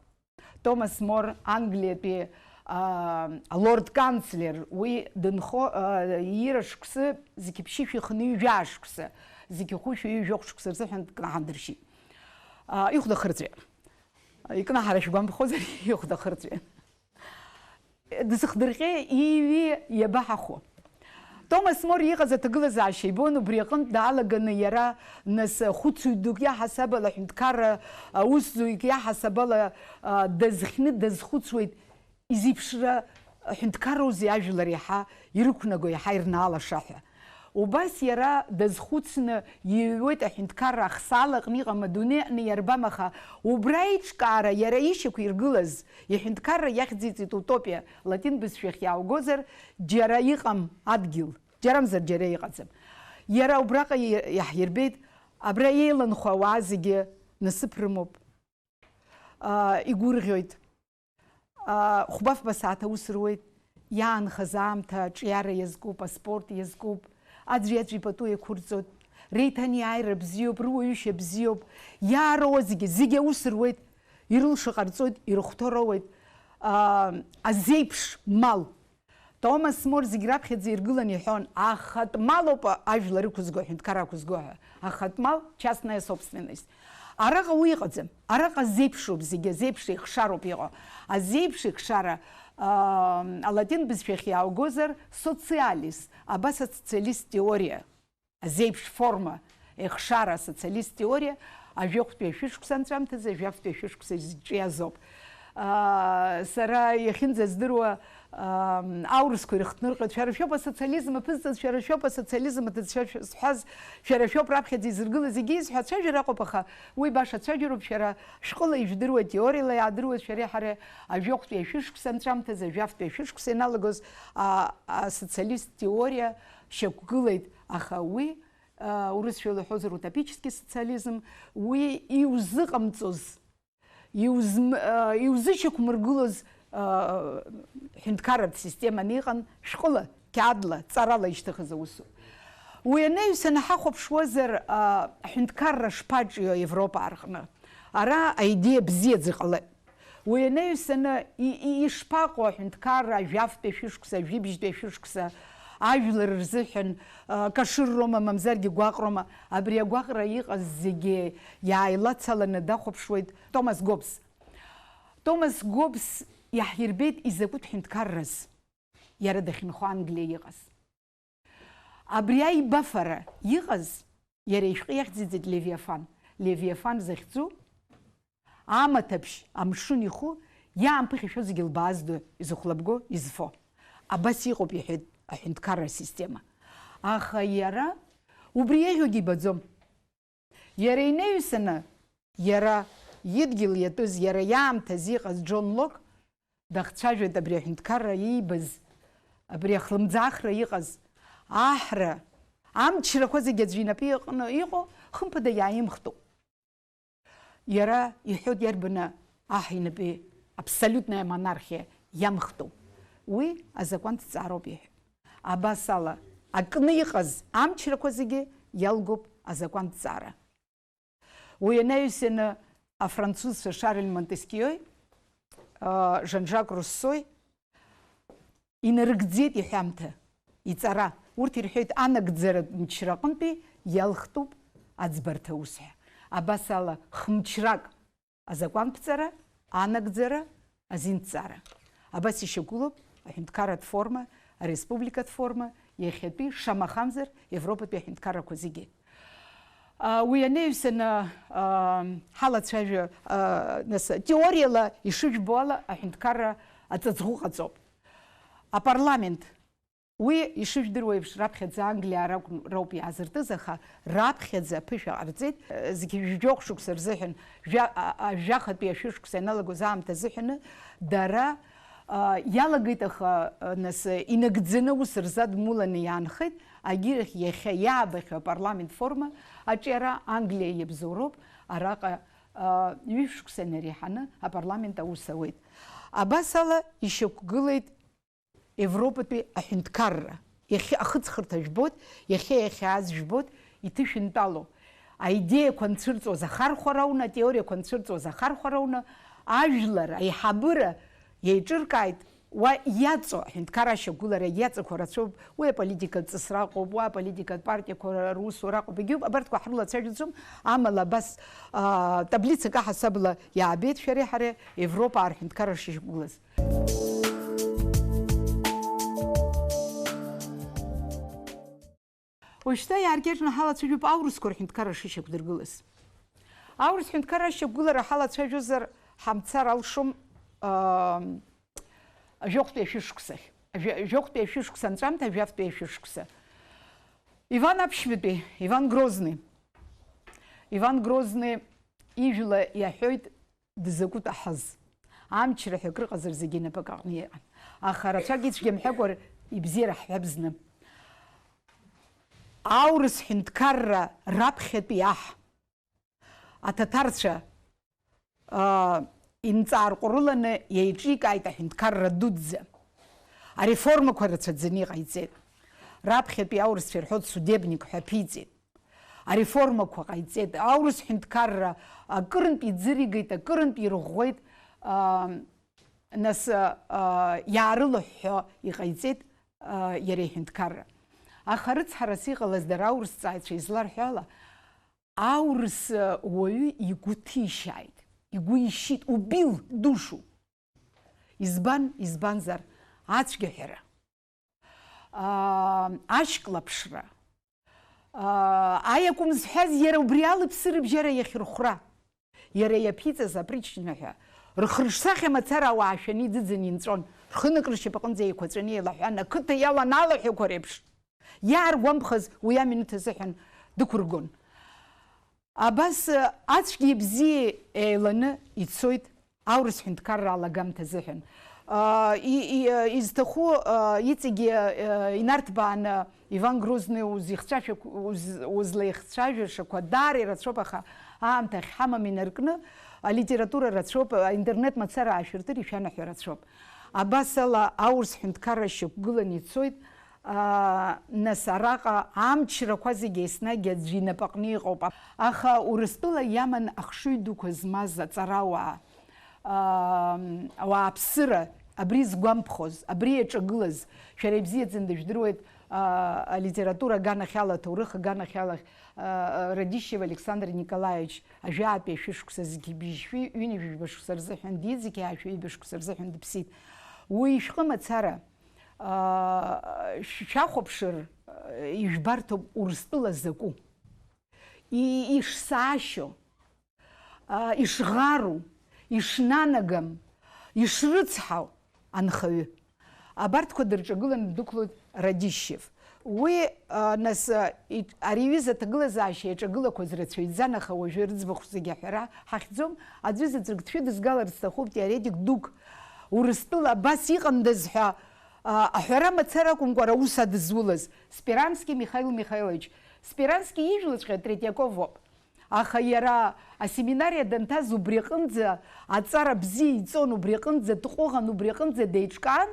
Томас Мор, Англиатәи, а, алорд канцлер, уи дынхо, а, иира шықәсы, зқьи ԥшьышәи хынҩажәа шықәсы, зқьи хәышәи ҩажәохә шықәсы рзыҳәан дкнаҳандыршьит. А, ихәда хырҵәеит. Икнаҳара шәгәамԥхозар, ихәда хырҵәеит. Дызхдырҟьеи, ииҩи иабаҳахәо? Томас Мор иҟаз аҭагылазаашьа ибон, убри аҟынтә даалаганы иара, нас, хәыцуҩ дук иаҳасаб ала, ҳәынҭқарра аусзуҩык иаҳасаб ала, а, дазхьны дазхәыцуеит, изеиԥшра Аҳәынҭқарроузеи ажәлар иаҳа ирықәнаго, иаҳа ирнаалаша ҳәа. Убас иара дазхәыцны иҩуеит аҳәынҭқарра ахсаала аҟны иҟам адунеи аҟны иарбам, аха убра аиҿкаара иара ишьақәиргылаз иҳәынҭқарра иахьӡиҵеит утопиа, латин бызшәахь иааугозар, џьара иҟам адгьыл, џьарамзар џьара иҟаӡам. Иара убраҟа и-, иаҳирбеит, абра еиланхо ауаа зегьы насыԥ рымоуп, аа, игәырӷьоит. Хәба-фба сааҭ аус руеит, иаанхаз аамҭа аҿиара иазкуп, аспорт иазкуп, аӡәи-аӡәи пату еиқәырҵоит, реиҭанеиааира бзиоуп, руаҩышьа бзиоуп, иаароуа зегьы, зегьы аус руеит, ирылша ҟарҵоит, ирыхәҭоу роуеит, аа, азеиԥш мал. Томас Мор зегь раԥхьаӡа иргыланы иҳәон, ахатә малоуп ажәлар ықәызго, аҳәынҭқарра ақәызго ҳәа. Ахатә мал, частная собственность. Араҟа уи ыҟаӡам. Араҟа зеиԥшроуп зегьы, азеиԥш еихшароуп иҟоу. Азеиԥш еихшара, аа, алатин бызшәахь иааугозар, социалис, абас асоциалист теориа. Азеиԥш форма, еихшара, асоциалист теориа, ажәохәтәи ашәышықәса анҵәамҭазы, ажәафтәи ашәышықәса изҿиазоуп. Аа, сара иахьынӡаздыруа, аа, аурысқәа ирыхҭнырҟьоит, шәара шәоуп асоциализм аԥызҵаз, шәара шәоуп асоциализм аҭыӡшәа шәызҳәаз, шәара шәоуп раԥхьаӡа изыргылаз, зегьы изҳәо ацәажәара акәым, аха уи баша ацәажәароуп, шәара шәҟыла ижәдыруа, теориала иаадыруа, шәареи ҳареи ажәохәтәи ашәышықәса анҵәамҭазы, ажәафтәи ашәышықәса ианалагоз, аа, асоциалист теориа шьақәгылеит, аха уи, аа, урысшәала иҳәозар, утопический социализм, уи иузыҟамҵоз, иузм-, аа, иузышьақәмыргылоз, аа, ҳәынҭқарратә системаны иҟан, шәҟәыла, қьаадла, ҵарала ишьҭыхыз аусура. Уи анаҩсан ҳахәаԥшуазар, аа, аҳәынҭқарра шԥаҿио Европа арҟны? Ара аидеиа бзиаӡа иҟалеит. Уи анаҩсаны и-, и-, ишԥаҟоу аҳәынҭқарра ажәафтәи ашәышықәса, ажәибжьтәи ашәышықәса, ажәлар рзыҳәан, а, кашырроума, мамзаргьы гәаҟроума, абри агәаҟра иҟаз зегьы иааилацаланы дахәаԥшуеит Томас Гоббс. Томас Гоббс иаҳирбеит изакәытә ҳәынҭқарраз иара дахьынхо Англиа иҟаз. Абри аибафара иҟаз иара ишәҟәы иахьӡиҵеит Левиафан. Левиафан захьӡу амаҭаԥшь амшын иху иаамԥыхьашәо зегьы лбаазду, изыхәлабго, изфо. Абас иҟоуп, иҳәеит, аҳәынҭқарра асистема. Аха иара убри еиӷьугьы ибаӡом. Иара инаҩсаны, иара идгьыл иатәыз, иара иаамҭаз иҟаз Џон Лок дахцәажәоит абри аҳәынҭқарра иибаз, абри ахлымӡаахра иҟаз, аҳра, амчрақәа зегьы аӡәы инапы иҟны иҟоу, хымԥада иааимхтәуп. Иара иҳәоит, иарбаны аҳ инапы абсолютная монархиа иамхтәу. Уи азакәанҭҵаароуп иҳәеит. Абас ала, акны иҟаз амчрақәа зегьы иалгоуп азакәанҭҵаара. Уи анаҩсаны афранцузцәа Шарль Монтескиои, а, Жан-Жак Руссои инарыгӡеит иҳәамҭа, иҵара. Урҭ ирҳәеит, анагӡаратә мчра аҟынтәи иалхтәуп аӡбарҭа аус ҳәа. Абас ала, хмчрак азакәанԥҵара, анагӡара, азинҭҵаара. Абас ишьақәгылоуп аҳәынҭқарратә форма, ареспубликатә форма, иахьатәи, шамахамзар, Европатәи аҳәынҭқаррақәа зегьы. А, уи анаҩсаны, а, ҳалацәажәо, а, нас, теориала ишыжәбо ала, аҳәынҭқарра аҵаҵӷәы ҟаҵоуп. Апарламент, уи, ишыжәдыруа еиԥш, раԥхьаӡа Англиаа ракән-, роуп иаазыртыз, аха раԥхьаӡа аԥышәа ҟарҵеит, зқьи жәохә шықәса рзыҳәан, жәа-, а, а, жәахатәи ашәышықәса ианалагоз аамҭа азыҳәаны, дара, а, иалагеит, аха, а, нас, инагӡаны ус рзадмуланы иаанхеит, агьырахь иахьа иаабахьоу апарламент форма аҿиара Англиа иабзоуроуп, араҟа, а, ҩышә шықәса инареиҳаны апарламент аус ауеит. Абас ала ишьақәгылеит Европатәи аҳәынҭқарра. Иахьа ахыҵхырҭа жәбоит, иахьа иахьааз жәбоит, иҭышәынтәалоу. Аидеиақәа анцәырҵуаз ахархәарауны, атеориақәа анцәырҵуаз ахархәарауны, ажәлар, аиҳабыра иеиҿыркааит уа иаҵоу аҳәынҭқарра ашьақәгылара иаҵақәа рацәоуп, уи аполитикатә ҵысра ыҟоуп, уа аполитикатә партиақәа русура ыҟоуп, егьиуп, абарҭқәа ҳрылацәажәаӡом, амала абас, аа, таблицак аҳасабала иаабеит шәареи ҳареи Европаа рҳәынҭқарра шышьақәгылаз. Уажәшьҭа иааркьаҿны ҳалацәажәоуп аурысқәа рҳәынҭқарра шышьақәдыргылаз. Аурыс ҳәынҭқарра ашьақәгылара ҳалацәажәозар ҳамцар алшом, аа, Жәохәтәи ашәышықәсахь, жәа-, жәохәтәи ашәышықәса анҵәамҭа, жәафтәи ашәышықәса. Иван аԥшьбатәи, Иван Грозный. Иван Грозный ижәла иаҳәоит дызакәытә аҳаз. Амчра ҳәа акрыҟазар зегьы инапык аҟны иҟан. Аха рацәак ицәгьамҳәакәа ибзиара ҳҳәап зны. Аурыс ҳәынҭқарра раԥхьатәи аҳ. Аҭаҭарцәа, аа, инҵаарҟәрыланы иеиҿикааит аҳәынҭқарра дуӡӡа. Ареформақәа рацәаӡаны иҟаиҵеит. Раԥхьатәи аурысцәа ирҳәоит судебник ҳәа аԥиҵеит. Ареформақәа ҟаиҵеит. Аурыс ҳәынҭқарра акырынтә иӡыригеит, акырынтә ирӷәӷәеит, аа, нас, аа, иаарылыҳәҳәо иҟаиҵеит, аа, иара иҳәынҭқарра. Аха рыцҳарас иҟалаз дара аурысҵааҩцәа изларҳәо ала, аурыс уаҩы игәы ҭишьааит, игәы ишьит, убил душу. Избан, избанзар, ацәгьаҳәара, аа, ашьклаԥшра, аа, аиакәым зҳәаз иара убри ала иԥсы рыбжьара иахьырхәра, иара иаԥиҵаз апричина ҳәа, рхырҿсахьа мацара ауаа шәаны иӡыӡаны инҵәон, рхы-нак ршьапаҟынӡа еиқәаҵәаны еилаҳәан, ақыҭа иалан алаҳәақәа реиԥш. Иааргәамԥхаз уи аминуҭ азыҳәан дықәыргон. Абас, э, ацәгьеи абзиеи еиланы ицоит аурыс ҳәынҭқарра алагамҭа азыҳәан. А, и-, и-, э, изҭаху, э, иҵегьы, э, инарҭбааны Иван Грозный узихцәажәақә-, уз-, узлаихцәажәашақәа даара ирацәоуп, аха аамҭа ахьҳамам инаркны, алитература рацәоуп, аинтернет мацара аашәыртыр ишәанаҳәа рацәоуп. Абас ала аурыс ҳәынҭқарра шьақәгыланы ицоит, аа, нас араҟа амчрақәа зегьы еснагь аӡәы инапаҟны иҟоуп. Аха Урыстәыла иаман ахшыҩ дуқәа змаз аҵарауаа, аа, ауааԥсыра, абри згәамԥхоз, абри иаҿагылаз, шәара ибзиаӡаны дыжәдыруеит, аа, алитература аганахьала, аҭоурых аганахьала, аа, Радищев Александр Николаевич ажәаатәи ашәышықәса зқьи быжьшәи ҩынҩажәи жәба шықәса рзыҳәан диит, зқьи аашәи ҩба шықәса рзыҳәан дыԥсит. Уи ишәҟәы мацара, аа, шә-, шәахәаԥшыр, ижәбарҭоуп Урыстәыла закәу, и-, ишсаашьо, аа, ишӷару, ишнанагам, ишрыцҳау анхаҩы. Абарҭқәа дырҿагыланы дықәлоит Радищев. Уи, а, нас, а, и-, ари аҩыза аҭагылазаашьа иаҿагылақәаз рацәаҩӡан, аха уажәы рыӡбахә зегьы аҳәара ҳахьӡом, аӡәы заҵәык дшәыдызгаларц сҭахуп, теоретик дук, Урыстәыла абас иҟандаз ҳәа, а, аҳәара мацара акәымкәа, ара аус адызулаз, Сперански Михаил Михайлович. Сперански ижәлаҵәҟьа Третьяков ауп. Аха иара асеминариа данҭаз убри аҟынӡа аҵара бзиа иҵон, убри аҟынӡа дҟәыӷан, убри аҟынӡа деиҿкаан,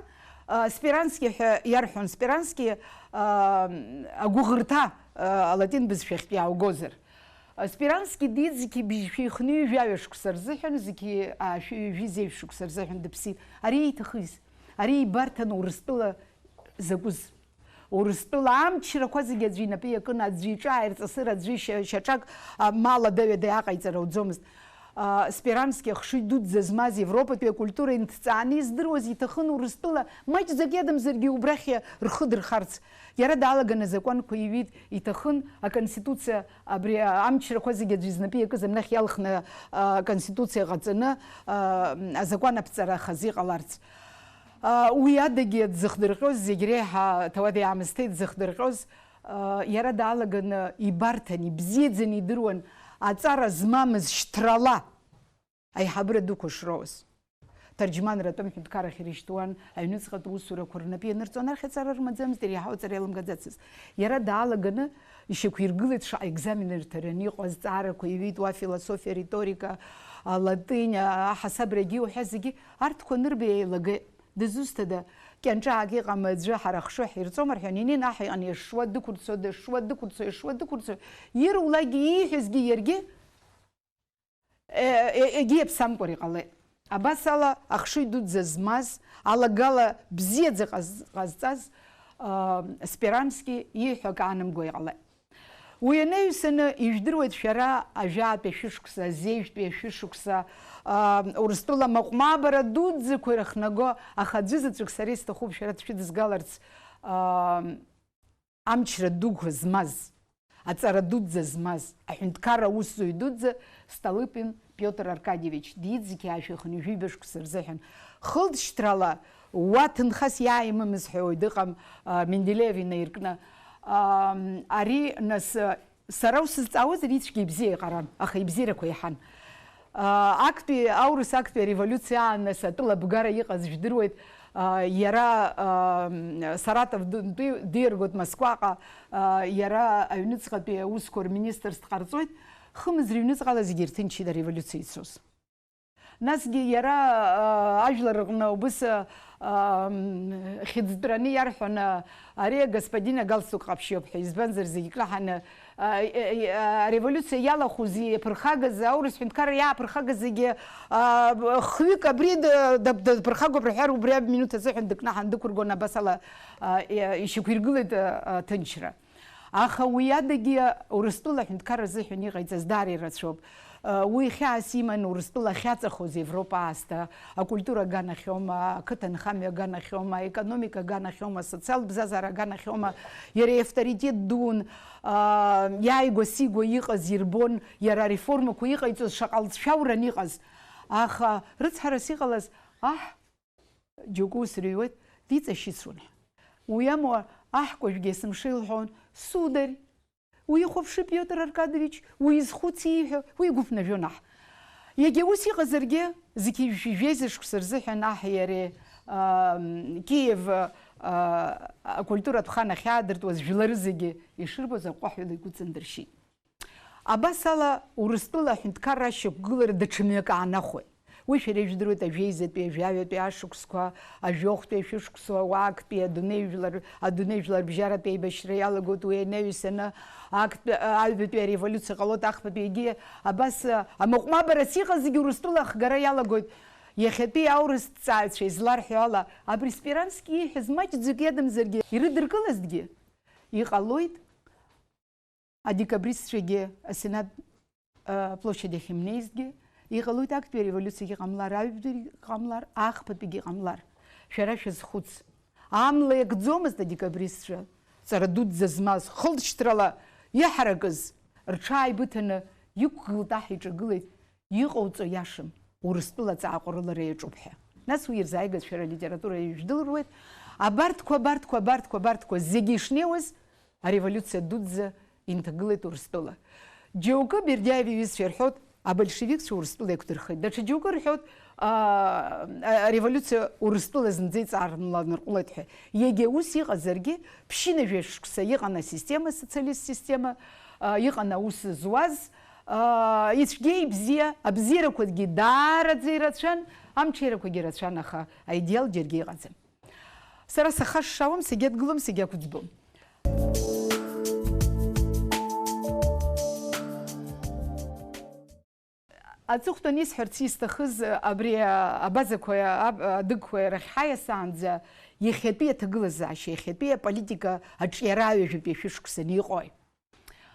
а, Сперански ҳәа иарҳәон, Сперански, а, агәыӷырҭа, а, алатин бызшәахьтә иааугозар. А, Сперански диит зқьи быжьшәи хынҩажәаҩа шықәса рзыҳәан, зқьи аашәи ҩажәи зеижә шықәса рзыҳәан дыԥсит. Ари ииҭахыз, ари ибарҭан Урыстәыла закәыз. Урыстәыла амчрақәа зегьы аӡәы инапы иакын, аӡәы иҿы ааирҵысыр, аӡәы шьа-, шьаҿак, а, ма лада-ҩада иаҟаиҵар ауӡомызт. А, Сперански ахшыҩ дуӡӡа змаз Европатәи акультура инҭҵааны издыруаз иҭахын Урыстәыла маҷӡак иадамзаргьы убрахь рхы дырхарц. Иара даалаган азакәанқәа иҩит, иҭахын аконституциа, абри амчрақәа зегьы аӡәы знапы иакыз амнахь иалхны, а, аконституциа ҟаҵаны, а, азакәан аԥҵара хазы иҟаларц. А, уи адагьы дзыхдырҟьоз, зегь реиҳа ҭауади-аамысҭеи дзыхдырҟьоз, а, иара даалаганы ибарҭан, ибзиаӡаны идыруан аҵара змамыз шьҭрала аиҳабыра дуқәа шроуаз. Ҭарџьманратәым ҳәынҭқаррахь ирышьҭуан, аҩныҵҟатә усурақәа рнапы ианырҵон, архь аҵара рымаӡамызт, иреиҳау аҵара иалымгаӡацызт. Иара даалаганы ишьақәиргылеит шаҟа екзамен рҭараны иҟоу азҵаарақәа, иҩит уа философиа, риторика, алатинь, аҳасабрагьы уҳәа зегьы, арҭқәа анырба еилагеит. Дызусҭада, кьанҿаак иҟам аӡәы ҳара ахшыҩ ҳирҵом рҳәан, инеин аҳ иҟны иашшуа дықәырцо, дашшуа дықәырцо, иашшуа дықәырцо, ирулакгьы ииҳәазгьы иаргьы, е-, е-, егьи иаԥсамкәар иҟалеит. Абас ала ахшыҩ дуӡӡа змаз, алагала бзиаӡа ҟаз-, ҟазҵаз, аа, Сперански ииҳәо акы аанамго иҟалеит. Уи анаҩсаны, ижәдыруеит шәара ажәаатәи ашәышықәса, азеижәтәи ашәышықәса, аа, Урыстәыла амаҟә-маабара дуӡӡақәа ирыхнаго, аха аӡәы заҵәык сара исҭахуп шәара дшәыдызгаларц, аа, амчра дуқәа змаз, аҵара дуӡӡа змаз, аҳәынҭқарра аусзуҩ дуӡӡа Столыпин Пиотр Аркадиевич диит зқьи аашәи хынҩажәи жәаба шықәса рзыҳәан. Хылҵшьҭрала Уа ҭынхас иааимымыз ҳәа уаҩ дыҟам, а, Менделеев инаиркны. Ам, ари, нас, а, сара усызҵаауазар, ицәгьа ибзиа иҟаран, аха ибзиарақәа иаҳан. А, актәи, аурыс актәи ареволиуциа аан, нас, атәыла абгара иҟаз жәдыруеит, а, иара, ам, Саратов ду-, ду-, диргоит Москваҟа, а, иара аҩныҵҟатәи аусқәа рминистрс дҟарҵоит, хымз рыҩныҵҟала зегьы ирҭынчит ареволиуциа ицоз. Насгьы иара, аа, ажәлар рҟны убыс, аа, м, хьыӡтәраны иарҳәон, аа, ари агасподин агалстук ҟаԥшь иоуп ҳәа, избанзар, зегьы кнаҳаны, аа, е-, е-, ареволиуциа иалахәыз, иаԥырхагаз аурыс ҳәынҭқарра иааԥырхагаз зегьы, аа, б-, хҩык абри д-, даб-, даԥырхагоуп рҳәар, убри аминуҭ азыҳәан дыкнаҳан дықәыргон, абас ала, аа, е-, ишьақәиргылеит, аа, аҭынчра. Аха уи адагьы Урыстәыла аҳәынҭқарра азыҳәан иҟаиҵаз даара ирацәоуп. Уи хьаас иман Урыстәыла ахьаҵахоз Европа аасҭа, акультура аганахьоума, ақыҭанхамҩа аганахьоума, аекономика аганахьоума, асоциалтә бзазара аганахьоума, иара иавторитет дуун, иааигәа-сигәа иҟаз ирбон, иара ареформақәа иҟаиҵоз шаҟа лҵшәауран иҟаз. Аха рыцҳарас иҟалаз аҳ Џьоукы ус рыҩуеит, диҵашьыцуан. Уи амуа аҳкәажәгьы есымша илҳәон, сударь, уихәаԥшы, Пиотр Аркадович, уизхәыц ииҳәо, уи игәы ԥнажәон аҳ. Иагьа ус иҟазаргьы, зқьи жәшәи жәеиза шықәса рзыҳәан аҳи иареи, аа, Киев, аа, акультуратә хан ахьаадыртуаз жәлары зегьы ишырбоз аҟәҟәаҳәала игәы ҵандыршьит. Абас ала, Урыстәыла аҳәынҭқарра ашьақәгылара даҽа мҩак аанахәеит. Уи шәара ижәдыруеит, ажәеизатәи, ажәаҩатәи ашықәсқәа, ажәохәтәи ашәышықәсқәа, уа актәи адунеи жәлар, адунеи жәларбжьаратәи аибашьра иалагоит, уи анаҩсаны актәи, аҩбатәи ареволиуциа ҟалоит, ахԥатәи егьи абас, амаҟәмабарас иҟазгьы Урыстәыла ахгара иалагоит. Иахьатәи аурыс ҭҵааҩцәа изларҳәо ала, абри Сперански ииҳәаз маҷӡак иадамзаргьы ирыдыркылазҭгьы, иҟалоит. Адекабристцәагьы асенат, а, площадь ахь имнеизҭгьы, иҟалоит актәи ареволиуциагьы ҟамлар, аҩбатәигьы ҟамлар, ахԥатәигьы ҟамлар. Шәара шәазхәыц. Амла иакӡомызт адекабристцәа, ҵара дуӡӡа змаз, хылҵшьҭрала иҳаракыз, рҽааибыҭаны иқәгылт аҳ иҿагылеит, иҟауҵо иашам, Урыстәыла аҵааҟәрылара иаҿуп ҳәа. Нас уи ирзааигаз шәара алитература ижәдыруеит. Абарҭқәа, абарҭқәа, абарҭқәа, абарҭқәа зегьы ишнеиуаз, ареволиуциа дуӡӡа инҭагылеит Урыстәыла. Џьоукы Бердиаев иҩызцәа ирҳәоит, абольшевикцәа Урыстәыла иақәдырхеит. Даҽа џьоукы рҳәоит, аа, ареволиуциа Урыстәыла зынӡа иҵаарла нырҟәлеит ҳәа. Иагьа ус иҟазаргьы, ԥшьынажәа шықәса иҟан асистема, асоциалист система, аа, иҟан аус зуаз, аа, ицәгьа-ибзиа, абзиарақәагьы даараӡа ирацәан, амҽеирақәагьы рацәан, аха аидеал џьаргьы иҟаӡам. Сара сахашшауам, сегьадгылом, сегьақәӡбом. Аҵыхәтәан исҳәарц исҭахыз, абри абазақәа, аб-, адыгқәа рахь ҳаиасаанӡа иахьатәи аҭагылазаашьа, иахьатәи аполитика аҿиара ҩажәатәи ашәышықәсаны иҟои?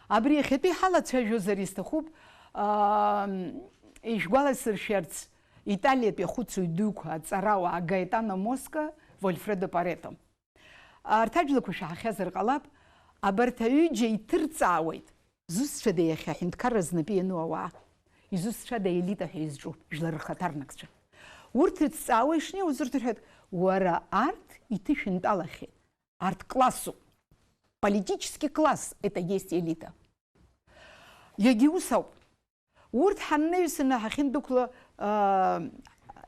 Абри иахьатәи ҳалацәажәозар исҭахуп, аа, ишәгәаласыршәарц, Италиатәи ахәыцуҩ дуқәа, аҵарауаа Гаетано Моско, Вольфредо Парето. Арҭ ажәлақәа шәаҳахьазар ҟалап, абарҭ аҩыџьа иҭырҵаауеит, зусҭцәада иахьа аҳәынҭқарра знапы иану ауаа? Изусҭцәада аелита ҳәа изҿу, жәлар рхаҭарнакцәа? Урҭ ирыҭҵаауа ишнеиуаз урҭ рҳәоит, уара, арҭ иҭышәынтәалахьеит. Арҭ классуп. Политический класс — это есть элита. Иагьа ус ауп. Урҭ ҳаннаҩсаны ҳахьындәықәла, аа,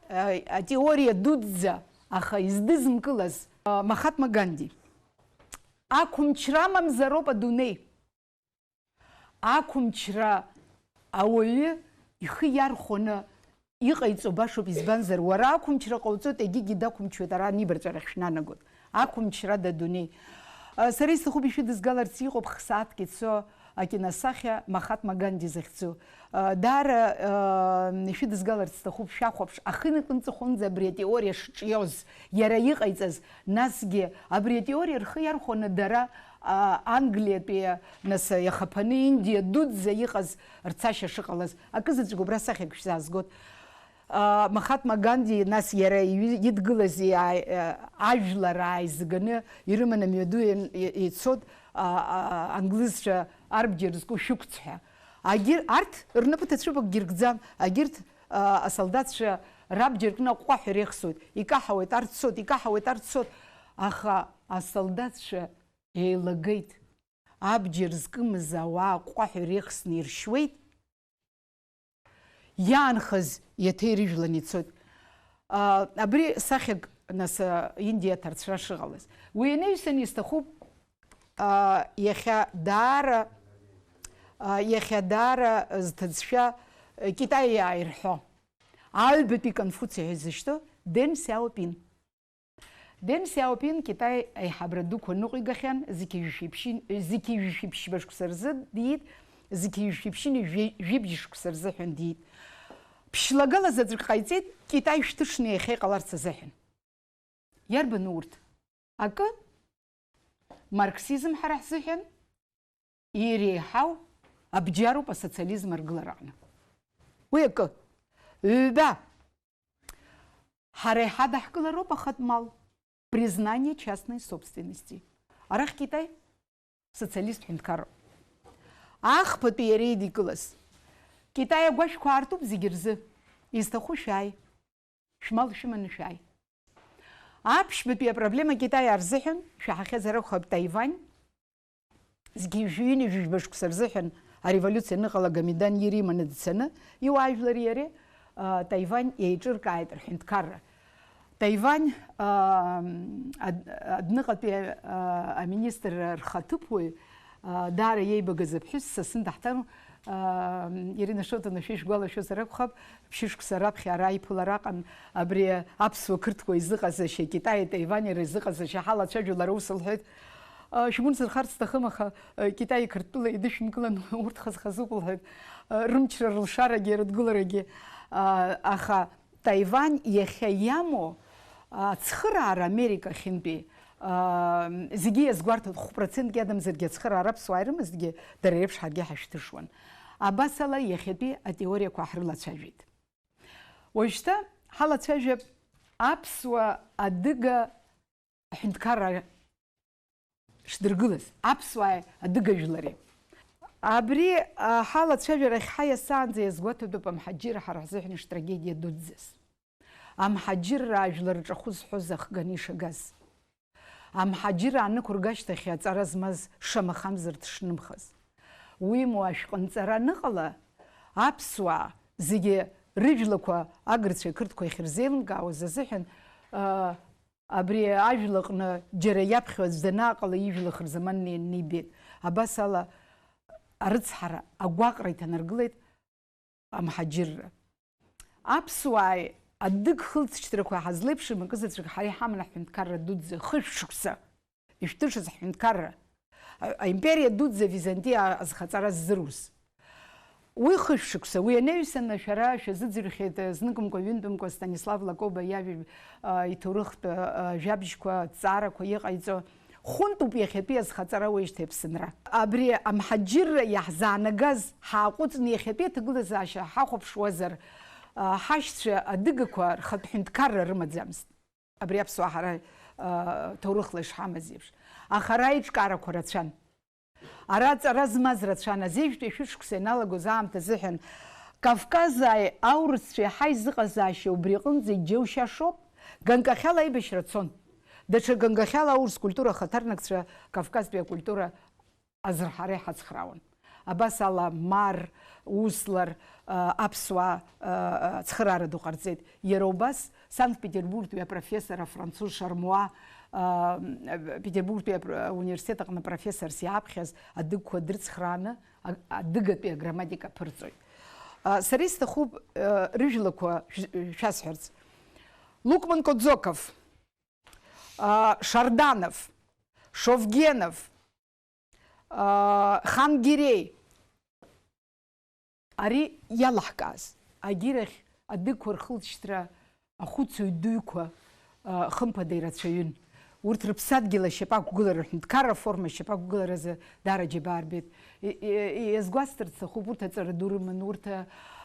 а, атеориа дуӡӡа, аха издызымкылаз, а, Махатма Ганди. Ақәымчра амамзароуп адунеи. Ақәымчра ауаҩы ихы иархәаны иҟаиҵо башоуп, избанзар, уара ақәымчра ҟауҵоит, егьигьы дақәымчуеит, ара анибарҵәарахь шәнанагоит. Ақәымчрада адунеи. А, сара исҭахуп ишәыдызгаларц, иҟоуп х-сааҭк ицо акиносахьа Махатма Ганди захьӡу. А, даара, а, ишәыдызгаларц сҭахуп, шәахәаԥш, ахынатә мҵыхәынӡа абри атеориа шҿиоз, иара иҟаиҵаз, насгьы абри атеориа рхы иархәаны дара, а, Англиатәи, нас, иахаԥаны Индиа дуӡӡа иҟаз рцашьа шыҟалаз, акызаҵәык убра асахьак шәзаазгоит. А, Махатма Ганди, нас иара иҩ-, идгылаз иаа-, а, ажәлар ааизганы ирыманы амҩаду иан-, и-, ицот, а, а, англызцәа арбџьар зку шәықәцҳәа. Агьыр-, арҭ рнапы ҭацәыпакгьы ркӡам, агьырҭ, а, асолдаҭцәа Рабџьар кны аҟәҟәаҳәа ирехсуеит, икаҳауеит, арҭ цоит, икаҳауеит, арҭ цоит. Аха асолдаҭцәа еилагеит. Абџьар зкымыз ауаа аҟәҟәаҳәа ирехсны иршьуеит. Иаанхаз иаҭеирыжәлан ицоит. А, абри сахьак, нас, а, Индиа аҭарцәра шыҟалаз. Уи анаҩсан исҭахуп, а, иахьа даара, а, иахьа даара зҭыӡшәа, а, Китаи иааирҳәо. Аҩбатәи Конфуци ҳәа изышьҭоу Ден Сяопин. Ден Сяопин Китаи аиҳабра дуқәа ныҟәигахьан, зқьи жәшәи ԥшьи-, зқьи жәшәи ԥшьба шықәса рзы диит, зқьи жәшәи ԥшьыни жәи-, жәибжь шықәса рзыҳәан диит. Ԥшьлагала заҵәык ҟаиҵеит, Китаи шәҭышны иахьа иҟаларц азыҳәан. Иарбану урҭ? Акы, марксизм ҳара ҳзыҳәан иреиҳау абџьаруп асоциализм аргылараҟны. Уи акы. Ҩба, ҳара иҳадаҳкылароуп ахатә мал, признание частной собственности. Арахь Китай социалист ҳәынҭқарроуп. Ахԥатәи иара идикылаз. Китай агәашәқәа аартуп зегьы рзы. Изҭаху шәааи. Шәмал шәыманы шәааи. Аԥшьбатәи апроблема Китаи арзыҳәан шәаҳахьазар акәхап Таивань. Зқьи жәшәи ҩынҩажәи жәба шықәса рзыҳәан ареволиуциа аныҟала Гоминдан ириманы дцаны, иуаажәлари иареи, а, Таивань еиҿыркааит рҳәынҭқарра. Таивань, а, ад-, адәныҟатәи, а, аминистр рхаҭыԥуаҩ, а, даара иеибагаз аԥҳәыс, сасны даҳҭан, а, Ирина Шотовна, шәа ишәгәалашәозар акәхап, ԥшьышықәса раԥхьа ара иԥылара аҟан, абри аԥсуа қырҭқәа изыҟазашьа, Китаи Таивани рзыҟазашьа ҳалацәажәо лара ус лҳәеит, а, шәгәы нсырхарц сҭахым, аха, а, Китаи Қырҭтәыла идышәымкылан, урҭ хаз-хазуп лҳәеит, а, рымчра, рылшарагьы, рыдгыларагьы, а, аха Таиван иахьа иамоу ацхыраара Америка ахьынтәи, аа, зегьы иазгәарҭоит, хә-процентк иадамзаргьы ацхыраара аԥсуаа ирымазҭгьы, дара реиԥш ҳаргьы ҳашәҭышуан. Абас ала иахьатәи атеориақәа ҳрылацәажәеит. Уажәшьҭа ҳалацәажәап аԥсуа-адыга аҳәынҭқарра шдыргылаз, аԥсуааи адыгажәлари. Абри, а, ҳалацәажәарахь ҳаиасаанӡа иазгәаҭатәуп амҳаџьырра ҳара ҳзыҳәан иштрагедиа дуӡӡаз. Амҳаџьырра ажәлар рҿахәы зҳәоз ахганы ишагаз. Амҳаџьырра анықәырга ашьҭахь аҵара змаз шамахамзар дшнымхаз. Уимоу ашәҟәынҵара аныҟала, аԥсуаа зегьы рыжәлақәа агырцәеи ақырҭқәа иахьырзеилымкаауаз азыҳәан, а, абри ажәлаҟны џьара иаԥхьо аӡә данааҟала ижәла хырзаманны ианнибеит. Абас ала арыцҳара, агәаҟра иҭанаргылеит амҳаџьырра. Аԥсуааи адыг хылҵшьҭрақәа ҳазлеиԥшым акызаҵәык ҳара иҳаман аҳәынҭқарра дуӡӡа, хышә шықәса ишәҭышыз ҳҳәынҭқарра, а-, аимпериа дуӡӡа Византиа азхаҵара ззыруз. Уи хышә шықәса, уи анаҩсан, шәара шәазыӡырҩхьеит, зныкымкәа-ҩынтәымкәа Станислав Лакоба иажәа, а, иҭоурыхтә, а, жәабжьқәа, аҭҵаарақәа иҟаиҵо. Хәынтәуп иахьатәи азхаҵара уеижьҭеи Аԥсынра. Абри амҳаџьырра иаҳзаанагаз ҳааҟәыҵны иахьатәи аҭагылазаашьа ҳахәаԥшуазар, а, ҳашьцәа адыгақәа рхатә ҳәынҭқарра рымаӡамызт. Абри аԥсуаа ҳара, а, ҭоурыхла ишҳамаз еиԥш. Аха ара аиҿкаарақәа рацәан. Ара аҵара змаз рацәан. Азеижәтәи ашәышықәса ианалагоз аамҭа азыҳәан Кавказааи аурысцәеи ҳаизыҟазаашьа убри аҟынӡа иџьоушьашоуп. Ганкахьала аибашьра цон. Даҽа ганкахьала аурыс культура ахаҭарнакцәа Кавказтәи акультура азырҳара иҳацхраауан. Абас ала Мар, Услар, а, аԥсуаа, а, а, цхыраара ду ҟарҵеит. Иара убас Санкт-Петербургтәи апрофессор афранцуз Шармуа, а, Петербургтәи апр-, ауниверситет аҟны апрофессорс иааԥхьаз адыгқәа дрыцхрааны, а-, адыгатәи аграмматика ԥырҵоит. А, сара исҭахуп, а, рыжәлақәа шә-, шәасҳәарц. Лукман Кодзоков, а, Шарданов, Шовгенов, аа, Хангирей. Ари иалаҳкааз, агьирахь адәықәа рхылҵшьҭра ахәыцаҩ дуқәа, аа, хымԥада ирацәаҩын. Урҭ рыԥсадгьыл ашьапы ақәгылара, рҳәынҭқарра аформа ашьапы ақәгыларазы даара аџьабаа рбеит. И-, и-, иазгәасҭарц сҭахуп, урҭ аҵара ду рыман, урҭ,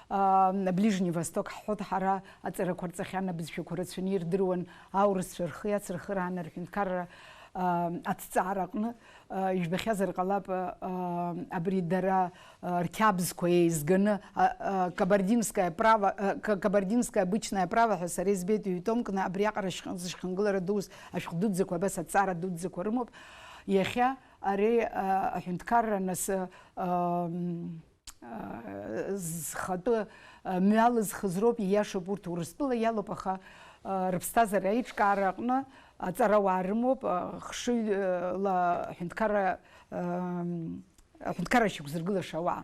аа, Ближний Восток ҳҳәоит ҳара, аҵарақәа рҵахьан, абызшәақәа рацәаны ирдыруан, аурысцәа рхы иацырхырааны рҳәынҭқарра а, аҭҵаара аҟны, а, ижәбахьазар ҟалап, а, а, абри дара, а, рқьабзқәа еизганы, а, а, кабардинское право, а, ка-, кабардинское обычное право ҳәа сара избеит ҩ-томкны, абриаҟара шьх-, зышьхынгылара дуз ашәҟә дуӡӡақәа, абас аҭҵаара дуӡӡақәа рымоуп. Иахьа ари, а, аҳәынҭқарра анасы, а, м, а, зхатәы, а, мҩа лызхыз роуп, ииашоуп, урҭ Урыстәыла иалоуп, аха, а, рыԥсҭазаара аиҿкаара аҟны аҵарауаа рымоуп, а, хшыҩла аҳәынҭқарра, ам, аҳәынҭқарра шьақәзыргылаша ауаа.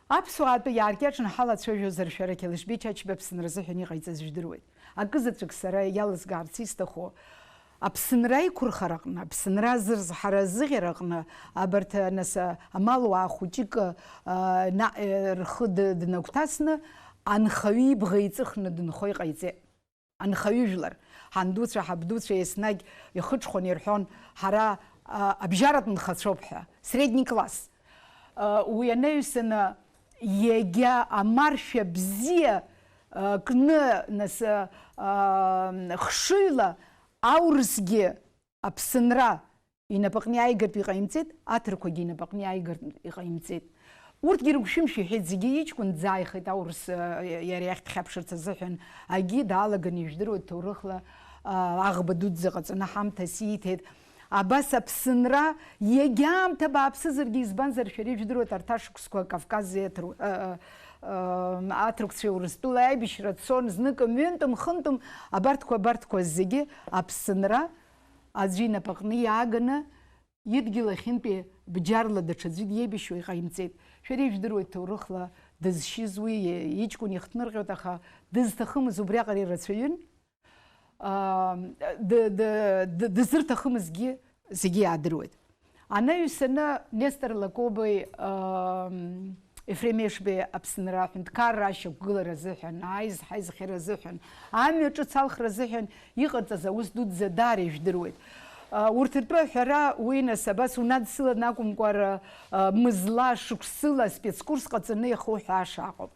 Аԥсуаа атәы иааркьаҿны ҳалацәажәозар, шәара Қьалышбеи Чачба Аԥсынра азыҳәан иҟаиҵаз жәдыруеит. Акызаҵәык сара иалызгаарц исҭаху, Аԥсынра аиқәырхараҟны, Аԥсынра азырзҳара азыӷьараҟны, абарҭ, нас, амалуаа хәыҷык, а, наҟ-, э, рхы д-, днагәҭасны, анхаҩы ибӷа иҵыхны дынхо иҟаиҵеит. Анхаҩыжәлар, ҳандуцәа, ҳабдуцәа еснагь ихыҽхәаны ирҳәон, ҳара, а, абжьаратә нхацәоуп ҳәа, средний класс. А, уи анаҩсаны, иагьа амаршәа бзиа, а, кны, нас, а, а, хшыҩла аурысгьы Аԥсынра инапаҟны иааигартә иҟаимҵеит, аҭырқәагьы инапаҟны иааигартә иҟаимҵеит. Урҭгьы рыгәшәымшәа иҳәеит, зегьы иҷкәын дӡааихеит аурыс, а, иара иахь дхьаԥшырц азыҳәан, агьи даалаганы ижәдыруеит ҭоурыхла, а, аӷба дуӡӡа ҟаҵаны ҳамҭас ииҭеит. Абас Аԥсынра иагьа аамҭа бааԥсызаргьы, избанзар, шәара ижәдыруеит, арҭ ашықәсқәа Кавкази аҭыру-, а, а, а, аҭырқәцәеи Урыстәылеи аибашьра цон, зныкым, ҩынтәым, хынтәым, абарҭқәа, абарҭқәа зегьы Аԥсынра аӡәы инапаҟны иааганы, идгьыл ахьынтәи бџьарла даҽаӡәы диеибашьуа иҟаимҵеит. Шәара ижәдыруеит, ҭоурыхла дызшьыз уи иҷкәын ихҭнырҟьоит, аха дызҭахымыз убриаҟара ирацәаҩын. Аа, д-, д-, д-, дызрыҭахымызгьы зегьы иаадыруеит. Анаҩсаны Нестор Лакобеи, аа, Ефрем Ешбеи Аԥсынра аҳәынҭқарра ашьақәгылара азыҳәан, аизҳа аизхьара азыҳәан, амҩа ҿыц алхра азыҳәан иҟарҵаз аус дуӡӡа даара ижәдыруеит. А, урҭ ртәы аҳәара уи, нас, абас унадсыланы акәымкәа, ара, а, мызла, шықәсыла спецкурс ҟаҵаны иахуҳәааша аҟоуп.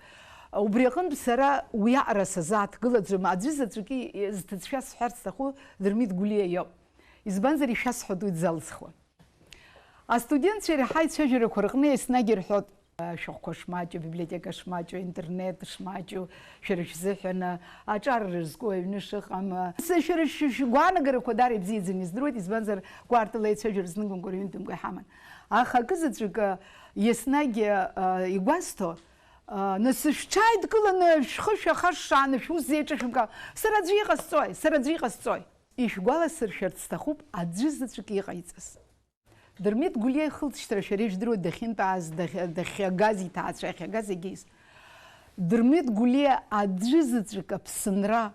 А, убри аҟынтә сара уиаҟара сазааҭгылаӡом, аӡәы заҵәык и-, зҭыӡшәа сҳәарц сҭаху Дырмит Гәлиа иоуп. Избанзар, ишәасҳәоит уи дзалҵхуа. Астудентцәа иара ҳаицәажәарақәа рҟны еснагь ирҳәоит, ашәҟәқәа шмаҷу, абиблиотека шмаҷу, аинтернет шмаҷу, шәара шәзыҳәан, аҿар рызку аҩны шыҟам. Сы-, шәара шә-, шәгәаанагарақәа даара ибзиаӡаны издыруеит, избанзар, гәаартыла еицәажәара зныкымкәа ҩынтәымкәа иҳаман. Аха акызаҵәык, еснагь, а, игәасҭо, а, нас шәҽааидкыланы, шәхы шәахашшааны, шәус зеиҿышәымка, сара аӡәы иҟасҵои, сара аӡәы иҟасҵои? Ишәгәаласыршәарц сҭахуп, аӡәы заҵәык иҟаиҵаз. Дырмит Гәлиа ихылҵшьҭра шәара ижәдыруеит, дахьынтәааз, дахь-, дахьагаз, иҭаацәа ахьагаз егьиз. Дырмит Гәлиа аӡәызаҵәык Аԥсынра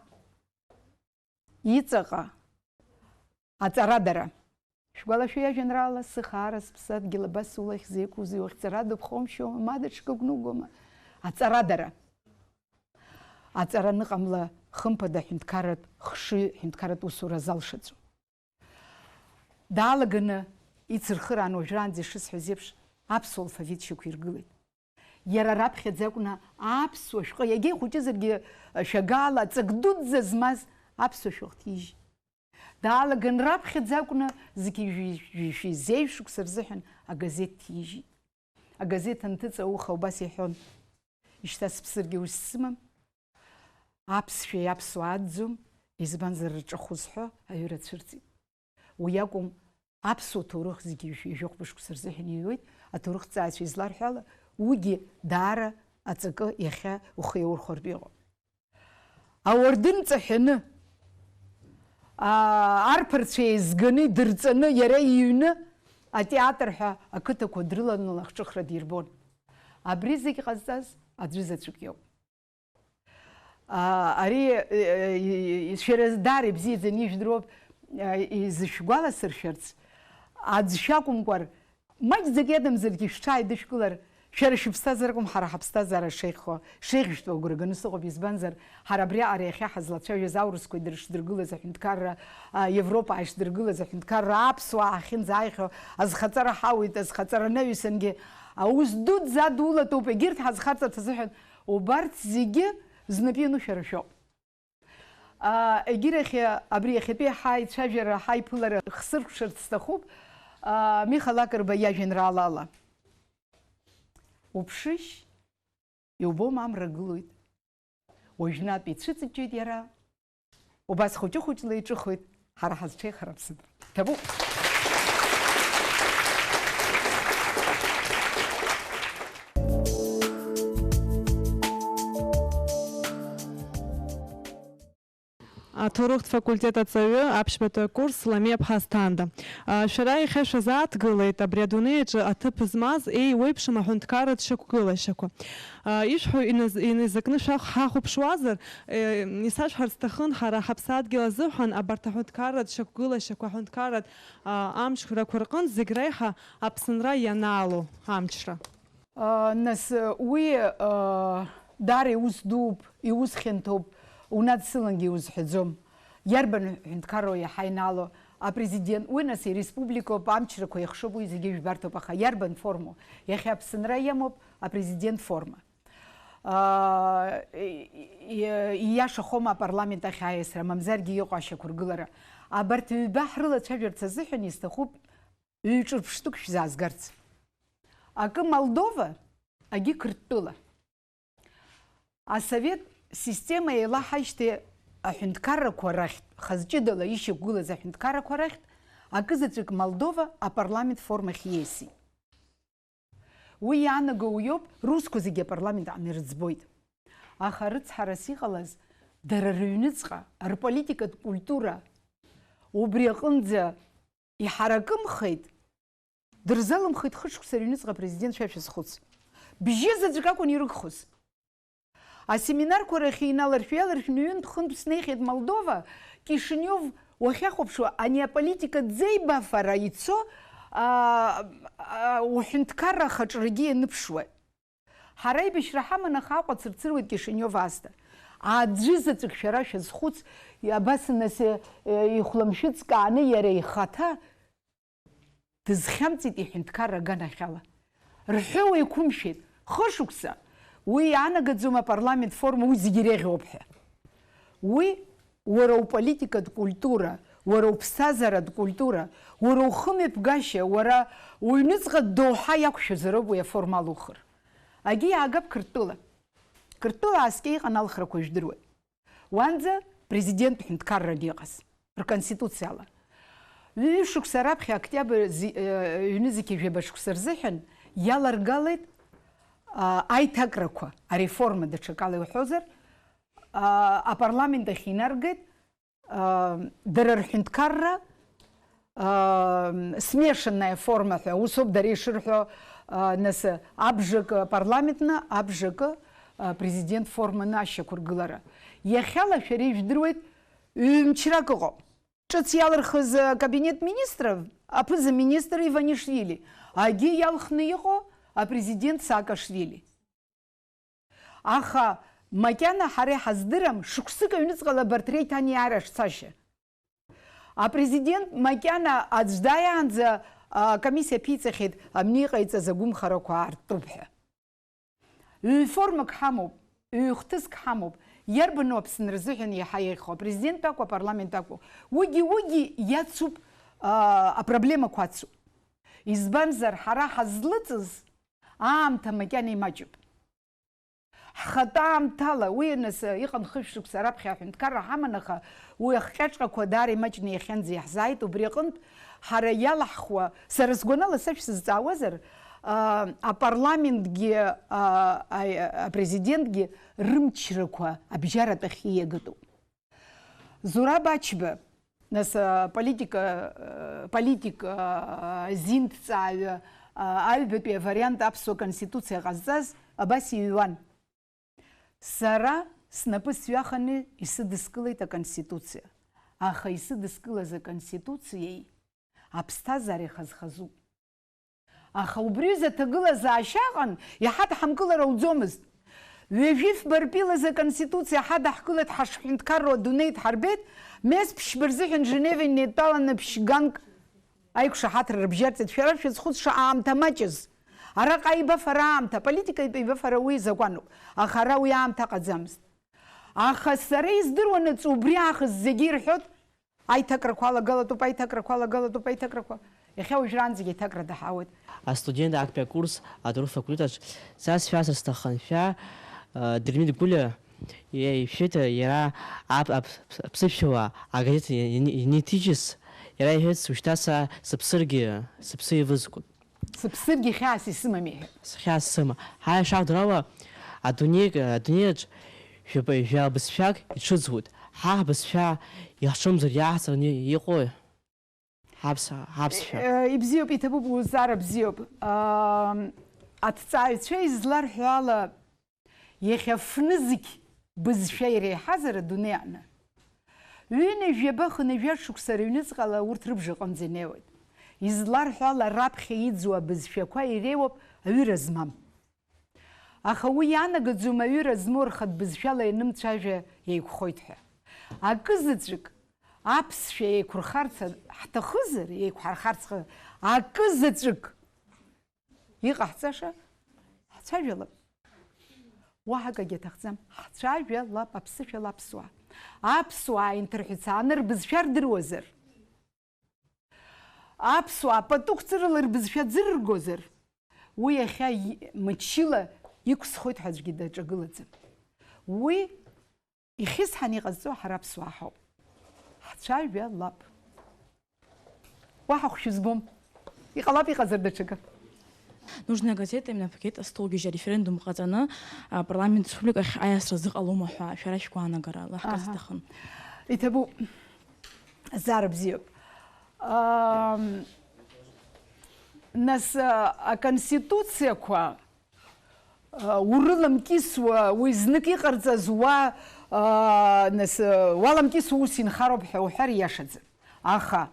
иҵаҟа аҵарадара. Шәгәалашәои ажәеинраала Сыхаара сыԥсадгьыл абас улахь зеиқәузеи, ухьӡара дыԥхоумшьо, ма даҽакы гәныгәома? Аҵарадара. Аҵара аныҟамла, хымԥада, ҳәынҭқарратә хшыҩ, ҳәынҭқарратә усура залшаӡом. Даалаганы ицырхыраан, уажәраанӡа ишысҳәаз еиԥш, аԥсуа алфавит шьақәиргылеит. Иара раԥхьаӡа акәны аԥсуа шәҟәы, иагьа ихәыҷызаргьы, шәагаала ҵак дуӡӡа змаз аԥсуа шәҟәы ҭижьит. Даалаган раԥхьаӡа акәны зқьи жәи-, жәи-, жәи-, зеижә шықәса рзыҳәан агазеҭ ҭижьит. Агазеҭ анҭыҵауха убас иҳәон: "Ишьҭа сыԥсыргьы ус сымам, аԥсшәеи аԥсуа аӡӡом, избанзар, рҿахәы зҳәо аҩыра цәырҵит". Уи акәым, аԥсуа ҭоурых зегьы ҩажәи жәохә мышықәса рзыҳәан иҩуеит, аҭоурыхҭҵааҩцәа изларҳәо ала, уигьы даара аҵакы иахьа ухы иаурхәартә иҟоуп. Ауардын ҵаҳәаны, аа, арԥарцәа еизганы, идырҵаны, иара иҩны атеатр ҳәа ақыҭақәа дрыланы лахҿыхра дирбон. Абри зегь ҟазҵаз аӡәы заҵәык иоуп. Аа, ари, э, э, шәара даара ибзиаӡаны ижәдыруоуп, э, изышәгәаласыршәарц, аӡә шәакәымкәар, маҷӡак иадамзаргьы шәҽааидышәкылар, шәара шәыԥсҭазаара акәым, ҳара ҳаԥсҭазаара шеиӷьхо, шеиӷьышәтәу агәра ганы сыҟоуп, избанзар, ҳара абриаҟара иахьа ҳазлацәажәаз аурысқәа дыршдыргылаз аҳәынҭқарра, а, Европа ишдыргылаз аҳәынҭқарра аԥсуаа ҳахьынӡааихьоу азхаҵара ҳауит, азхаҵара анаҩсангьы аус дуӡӡа адулатәуп, егьырҭ ҳазхарҵарц азыҳәан убарҭ зегьы знапы иану шәара шәоуп. Аа, егьирахь абри иахьатәи ҳаицәажәара, ҳаиԥылара хсыркәшарц сҭахуп, аа, Миха Лакрба иажәеинраалала. Уԥшыжь, иубом, амра гылоит. Уажәнатә ицәыҵыҷҷоит иара. Убас хәыҷы-хәыҷла иҿыхоит ҳара ҳазҽеихар Аԥсынра. Ҭабуп. Аҭоурыхтә факультет аҵаҩы, аԥшьбатәи акурс, Ламиа-ԥҳа Асҭанда. А, шәара иахьа шәазааҭгылеит абри адунеи аҿы аҭыԥ змаз еиуеиԥшым аҳәынҭқарратә шьақәгылашьақәа. А, ишәҳәо иназ-, иназакны шәах-, ҳахәаԥшуазар, э, исашәҳәарц сҭахын, ҳара ҳаԥсадгьыл азыҳәан абарҭ аҳәынҭқарратә шьақәгылашьақәа, аҳәынҭқарратә, а, амчрақәа рҟынтә зегь реиҳа Аԥсынра ианаало амчра. Нас, уи, даара иус дууп, иус хьанҭоуп, унадсылангьы иузҳәаӡом. Иарбан ҳәынҭқарроу иаҳа инаало апрезидент? Уи, нас, иреспубликоуп, амчрақәа еихшоуп, уи зегьы жәбарҭоуп, аха иарбан формоу? Иахьа Аԥсынра иамоуп апрезидент форма. Ииашахома апарламент ахь аиасра, мамзаргьы иҟоу ашьақәыргылара? Абарҭ ҩба ҳрылацәажәарц азыҳәан исҭахуп ҩ-ҿырԥштәык шәзаазгарц. Акы Молдова, агьы Қырҭтәыла. Асовет система еилаҳаижьҭеи аҳәынҭқаррақәа рахьтә, хаз ҷыдала ишьақәгылаз аҳәынҭқаррақәа рахьтә, акызаҵәык Молдова апарламент формахь ииасит. Уи иаанаго уиоуп, русқәа зегьы апарламент аҟны ирыӡбоит. Аха рыцҳарас иҟалаз, дара рыҩныҵҟа, рполитикатә культура убри аҟынӡа иҳаракымхеит, дырзалымхит хышықәса рыҩныҵҟа апрезидент, шәа шәазхәыц. Бжьы заҵәык акәын ирыгхоз. Асеминарқәа рахь иналаршә-ҩаларшәны ҩынтә-хынтә снеихьеит Молдова, Кишинев уахьахәаԥшуа, ани аполитика ӡеибафара ицо, аа, аа, уҳәынҭқарра ахаҿрагьы ианыԥшуа. Ҳара аибашьра ҳаман, аха Аҟәа цырцыруеит Кишинев аасҭа. Аӡәы заҵәык шәара шәазхәыц, абас нас, э, ихәламшәыҵкааны иара ихаҭа дызхьамҵит иҳәынҭқарра аганахьала. Рҳәоу еиқәымшәеит, хышықәса, уи иаанагаӡом апарламент форма, уи зегьы иреиӷьуп ҳәа. Уи уара уполитикатә культура, уара уԥсҭазааратә культура, уара ухымҩаԥгашьа, уара уҩныҵҟа доуҳа иақәшәазароуп уи аформа алухыр. Агьи иаагап Қырҭтәыла. Қырҭтәыла ааскьа иҟан алхрақәа жәдыруеит. Уанӡа президент ҳәынҭқарран иҟаз, рконституциала. Ҩышықәса раԥхьа, октиабр зи-, э, ҩнызқьи жәаба шықәса рзыҳәан иаларгалеит, а, аиҭакрақәа, ареформа, даҽакала иуҳәозар, а, апарламент ахь инаргеит, а, дара рҳәынҭқарра, а, смешанная форма ҳәа, усоуп дара ишырҳәо, а, нас, абжак парламентны, абжак, а, президент форманы ашьақәыргылара. Иахьала шәара ижәдыруеит, ҩ-мчрак ыҟоуп. Ҿыц иалырхыз, а, кабинет министров, аԥыза-министр Иванишвили, агьи иалхны иҟоу апрезидент Саакашвили. Аха макьана ҳара иҳаздырам шықәсык аҩныҵҟала абарҭ реиҭанеиаара шцашьа. Апрезидент макьана аӡә дааиаанӡа, а, акомиссиа ԥиҵахьеит, амни иҟаиҵаз агәымхарақәа аартуп ҳәа. Ҩ-формак ҳамоуп, ҩ-хҭыск ҳамоуп, иарбану Аԥсынра азыҳәан иаҳа еиӷьхо, апрезидент акәу, апарламент акәу, уигьы, уигьы иацуп, а, апроблемақәа ацу. Избанзар, ҳара ҳазлыҵыз аамҭа макьана имаҷуп. Ҳхатәы аамҭала, уи нас, иҟан хышә шықәса раԥхьа аҳәынҭқарра ҳаман, аха уи ахҟьаҿҟьақәа даара имаҷны иахьанӡа иаҳзааит, убри аҟынтә ҳара иалаҳхуа, сара сгәанала, са шәсызҵаауазар, а, апарламентгьы, а, а, апрезидентгьы рымчрақәа абжьаратәахь ииагатәуп. Зураб Ачба, нас, а, политика, а, политик, а, зинҭҵааҩы, а, аҩбатәи авариант аԥсуа конституциа ҟазҵаз абас иҩуан. Сара снапы сҩаханы исыдыскылеит аконституциа, аха исыдыскылаз аконституциеи аԥсҭазаареи хаз-хазуп. Аха убриазы аҭагылазаашьа аҟан иаҳа дҳамкылар ауӡомызт. Ҩажәи фба рпилазы аконституциа ҳадаҳкылеит, ҳашҳәынҭқарроу адунеи дҳарбеит, мез ԥшьба рзыҳәан Женева инеидтәаланы ԥшьганк аиқәшаҳаҭра рыбжьарҵеит. Шәара шәазхәыцша аамҭа маҷыз. Араҟа аибафара аамҭа, аполитикатә еибафара уи закәануп, аха ара уи аамҭа ыҟаӡамызт. Аха сара издыруанаҵ убри аахыс зегьы ирҳәоит, аиҭакрақәа алагалатәуп, аиҭакрақәа алагалатәуп, аиҭакрақәа. Иахьа уажәраанӡагьы аиҭакра даҳауеит. Астудент актәи акурс аҭоурых факультет аҿы са сшәасыр сҭахын, шәа, э, Дырмит Гәлиа иа-, ишәеит, иара ап-, ап-, ԥсышәала агазеҭ иани-, ианиҭижьыз, иара иҳәеит, ушьҭа са сыԥсыргьы, сыԥсы еивызгоит. Сыԥсыргьы хьаас исымам, иҳәеит. Схьаас сыма. Ҳаиашак драла, адунеи, адунеиаҿ жәаба-, жәаба бызшәак иҽыӡуеит. Ҳа ҳбызшәа иаҳҿымзар иаҳҵараны иҟои? Ҳаԥс-, ҳаԥсшәа. Э, ибзиоуп, иҭабуп, узҵаара бзиоуп. Ам, аҭҵааҩцәа изларҳәо ала, иахьа фнызқь бызшәа иреиҳазар адунеи аҟны, ҩынҩажәаба-хынҩажәа шықәса рыҩныҵҟала урҭ рыбжаҟынӡа инеиуеит. Изларҳәо ала, раԥхьа иӡуа абызшәақәа иреиуоуп аҩыра змам. Аха уи иаанагаӡом аҩыра змоу рхатә бызшәала ианымцәажәа еиқәхоит ҳәа. Акы заҵәык аԥсшәа еиқәырхарц ҳҭахызар, еиқәҳархарц х-, акы заҵәык иҟаҳҵаша ҳцәажәалап. Уаҳа акагьы аҭахӡам. Ҳцәажәалап, аԥсышәала аԥсуаа. Аԥсуаа инҭырҳәцааны рбызшәа рдыруазар, аԥсуаа пату қәҵарала рбызшәа ӡырыргозар, уи иахьа и-, мчыла иқәсхоит ҳәа аӡәгьы даҿагылаӡам. Уи ихьысҳаны иҟазҵо ҳара аԥсуаа ҳауп. Ҳцәажәалап. Уаҳа хәшәы збом. Иҟалап иҟазар даҽакы. Нужная газета именно пакет астолгьежьы ареферендум ҟаҵаны, а, парламент республикахь аиасра зыҟалома ҳәа шәара шәгәаанагарала ҳкарц Аҳа. Сҭахын. Иҭабуп. Зара бзиоуп. Ам, нас, а, аконституциақәа, а, урыламкьысуа, уи знык иҟарҵаз уа, а, нас, а, уаламкьысуа ус инхароуп ҳәа уҳәар ииашаӡам. Аха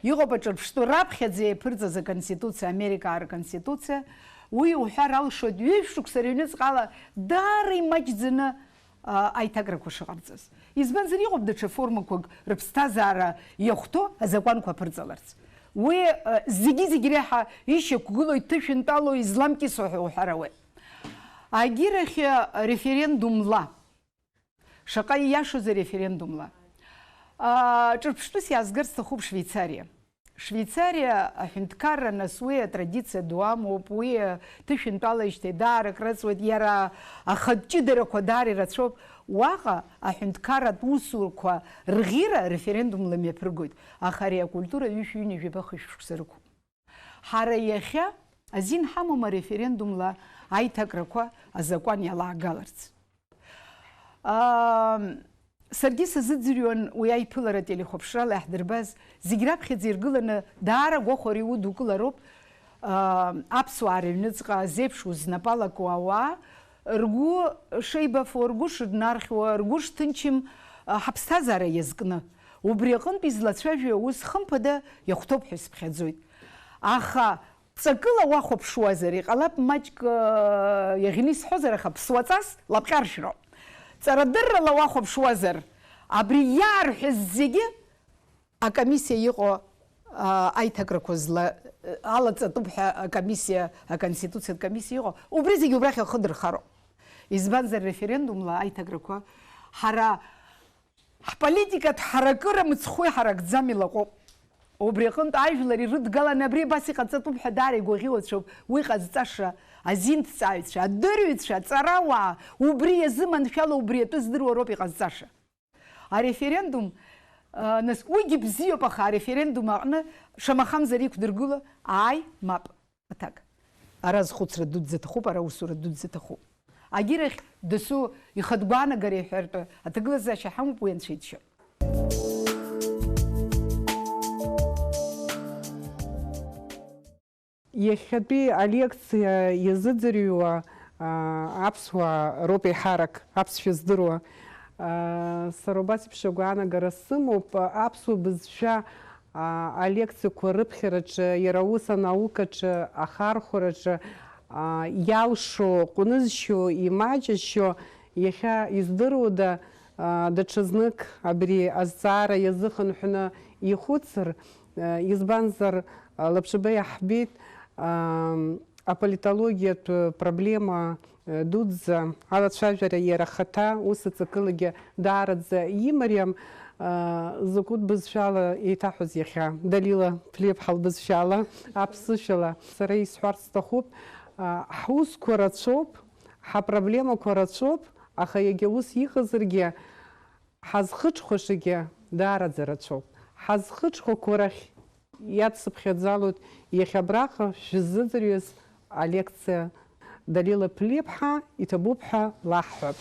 иҟоуп аҿырԥштәы раԥхьаӡа иаԥырҵаз аконституциа, Америкаа рконституциа, уи уҳәар алшоит ҩышә шықәса рыҩныҵҟала даара имаҷӡаны, а, аиҭакрақәа шыҟарҵаз. Избанзар, иҟоуп даҽа формақәак рыԥсҭазаара иахәҭоу азакәанқәа аԥырҵаларц. Уи, а, зегьы-зегь реиҳа ишьақәгылоу, иҭышәынтәалоу, изламкьысуа ҳәа уҳәар ауеит. Агьырахь, а, референдумла. Шаҟа ииашоузеи ареферендумла? А, ҿырԥштәыс иаазгарц сҭахуп Швеицариа. Швеицариа аҳәынҭқарра, нас, уи атрадициа ду амоуп, уи аҭышәынтәалеижьҭеи даара акраҵуеит, иара ахатә ҷыдарақәа даара ирацәоуп. Уаҟа аҳәынҭқарратә усурқәа рӷьыра референдумла мҩаԥыргоит, аха ари акультура ҩышәи ҩынҩажәи жәаба хышә шықәса рықәуп. Ҳара иахьа азин ҳамоума ареферендумла аиҭакрақәа азакәан иалаагаларц? Ам, саргьы сазыӡырҩуан уи аиԥылара телехәаԥшрала иаҳдырбаз, зегь раԥхьаӡа иргыланы даара агәахәара иудукылароуп, ам, аԥсуаа рыҩныҵҟа зеиԥшу знапы алаку ауаа, ргәы шеибафо, ргәы шыднархьуа, ргәы шҭынчым, а, ҳаԥсҭазаара иазкны. Убри аҟынтә излацәажәо аус, хымԥада, иахәҭоуп ҳәа исыԥхьаӡоит. Аха ҵакыла уахәаԥшуазар, иҟалап маҷк, а, иаӷьны исҳәозар, аха ԥсуаҵас лапҟьаршәроуп. Ҵарадыррала уахәаԥшуазар, абри иаарҳәаз зегьы акомиссиа иҟоу, а, аиҭакрақәа зла-, алаҵатәуп ҳәа акомиссиа, аконституциатә комиссиа иҟоу, убри зегьы убрахь ахы дырхароуп. Избанзар, референдумла аиҭакрақәа ҳара ҳполитикатә ҳаракыра мыцхәы иҳаракӡам, илаҟәуп. Убри аҟынтә ажәлар ирыдгаланы абри абас иҟаҵатәуп ҳәа даара игәаӷьуацәоуп уи ҟазҵаша азинҭҵааҩцәа, адырҩцәа, аҵарауаа, убри иазыманшәало убри атәы здыруа роуп иҟазҵаша. Ареферендум, а, нас, уигьы бзиоуп, аха ареферендум аҟны шамахамзар иқәдыргыло, ааи, мап, аҭак. Ара зхәыцра дуӡӡа ҭахуп, ара усура дуӡӡа ҭахуп. Агьырахь дасу ихатә гәаанагара иҳәартә аҭагылазаашьа ҳамоуп, уи анцәа иџьшьоуп. Иахьатәи алекциа иазыӡырҩуа, аа, аԥсуаа роуп еиҳарак аԥсшәа здыруа. Аа, сара убас еиԥш агәаанагара сымоуп, аԥсуа бызшәа, аа, алекциақәа рыԥхьараҿы, иара ус анаукаҿы, ахархәараҿы, аа, иалшо, ҟәнызшьо, имаҷызшьо, иахьа издыруада, аа, даҽазнык абри азҵаара иазыхынҳәны ихәыцыр, Избанзар, лабҿаба иаҳбеит, ам, аполитологиатә проблема, э, дуӡӡа алацәажәара иара ахаҭа ус аҵакылагьы даараӡа имариам, э, закәытә бызшәала еиҭаҳәоз иахьа, Далила Ԥлиаԥҳа лбызшәала, аԥсышәала. Сара исҳәарц сҭахуп, э, ҳусқәа рацәоуп, ҳапроблемақәа рацәоуп, аха иагьа ус иҟазаргьы, ҳазхыҽхәашагьы даараӡа рацәоуп. Ҳазхыҽхәақәо рахь иацыԥхьаӡалоит иахьа абраҟа шәзыӡырҩыз алекциа. Далила Ԥлиаԥҳа иҭабуп ҳәа лаҳҳәап.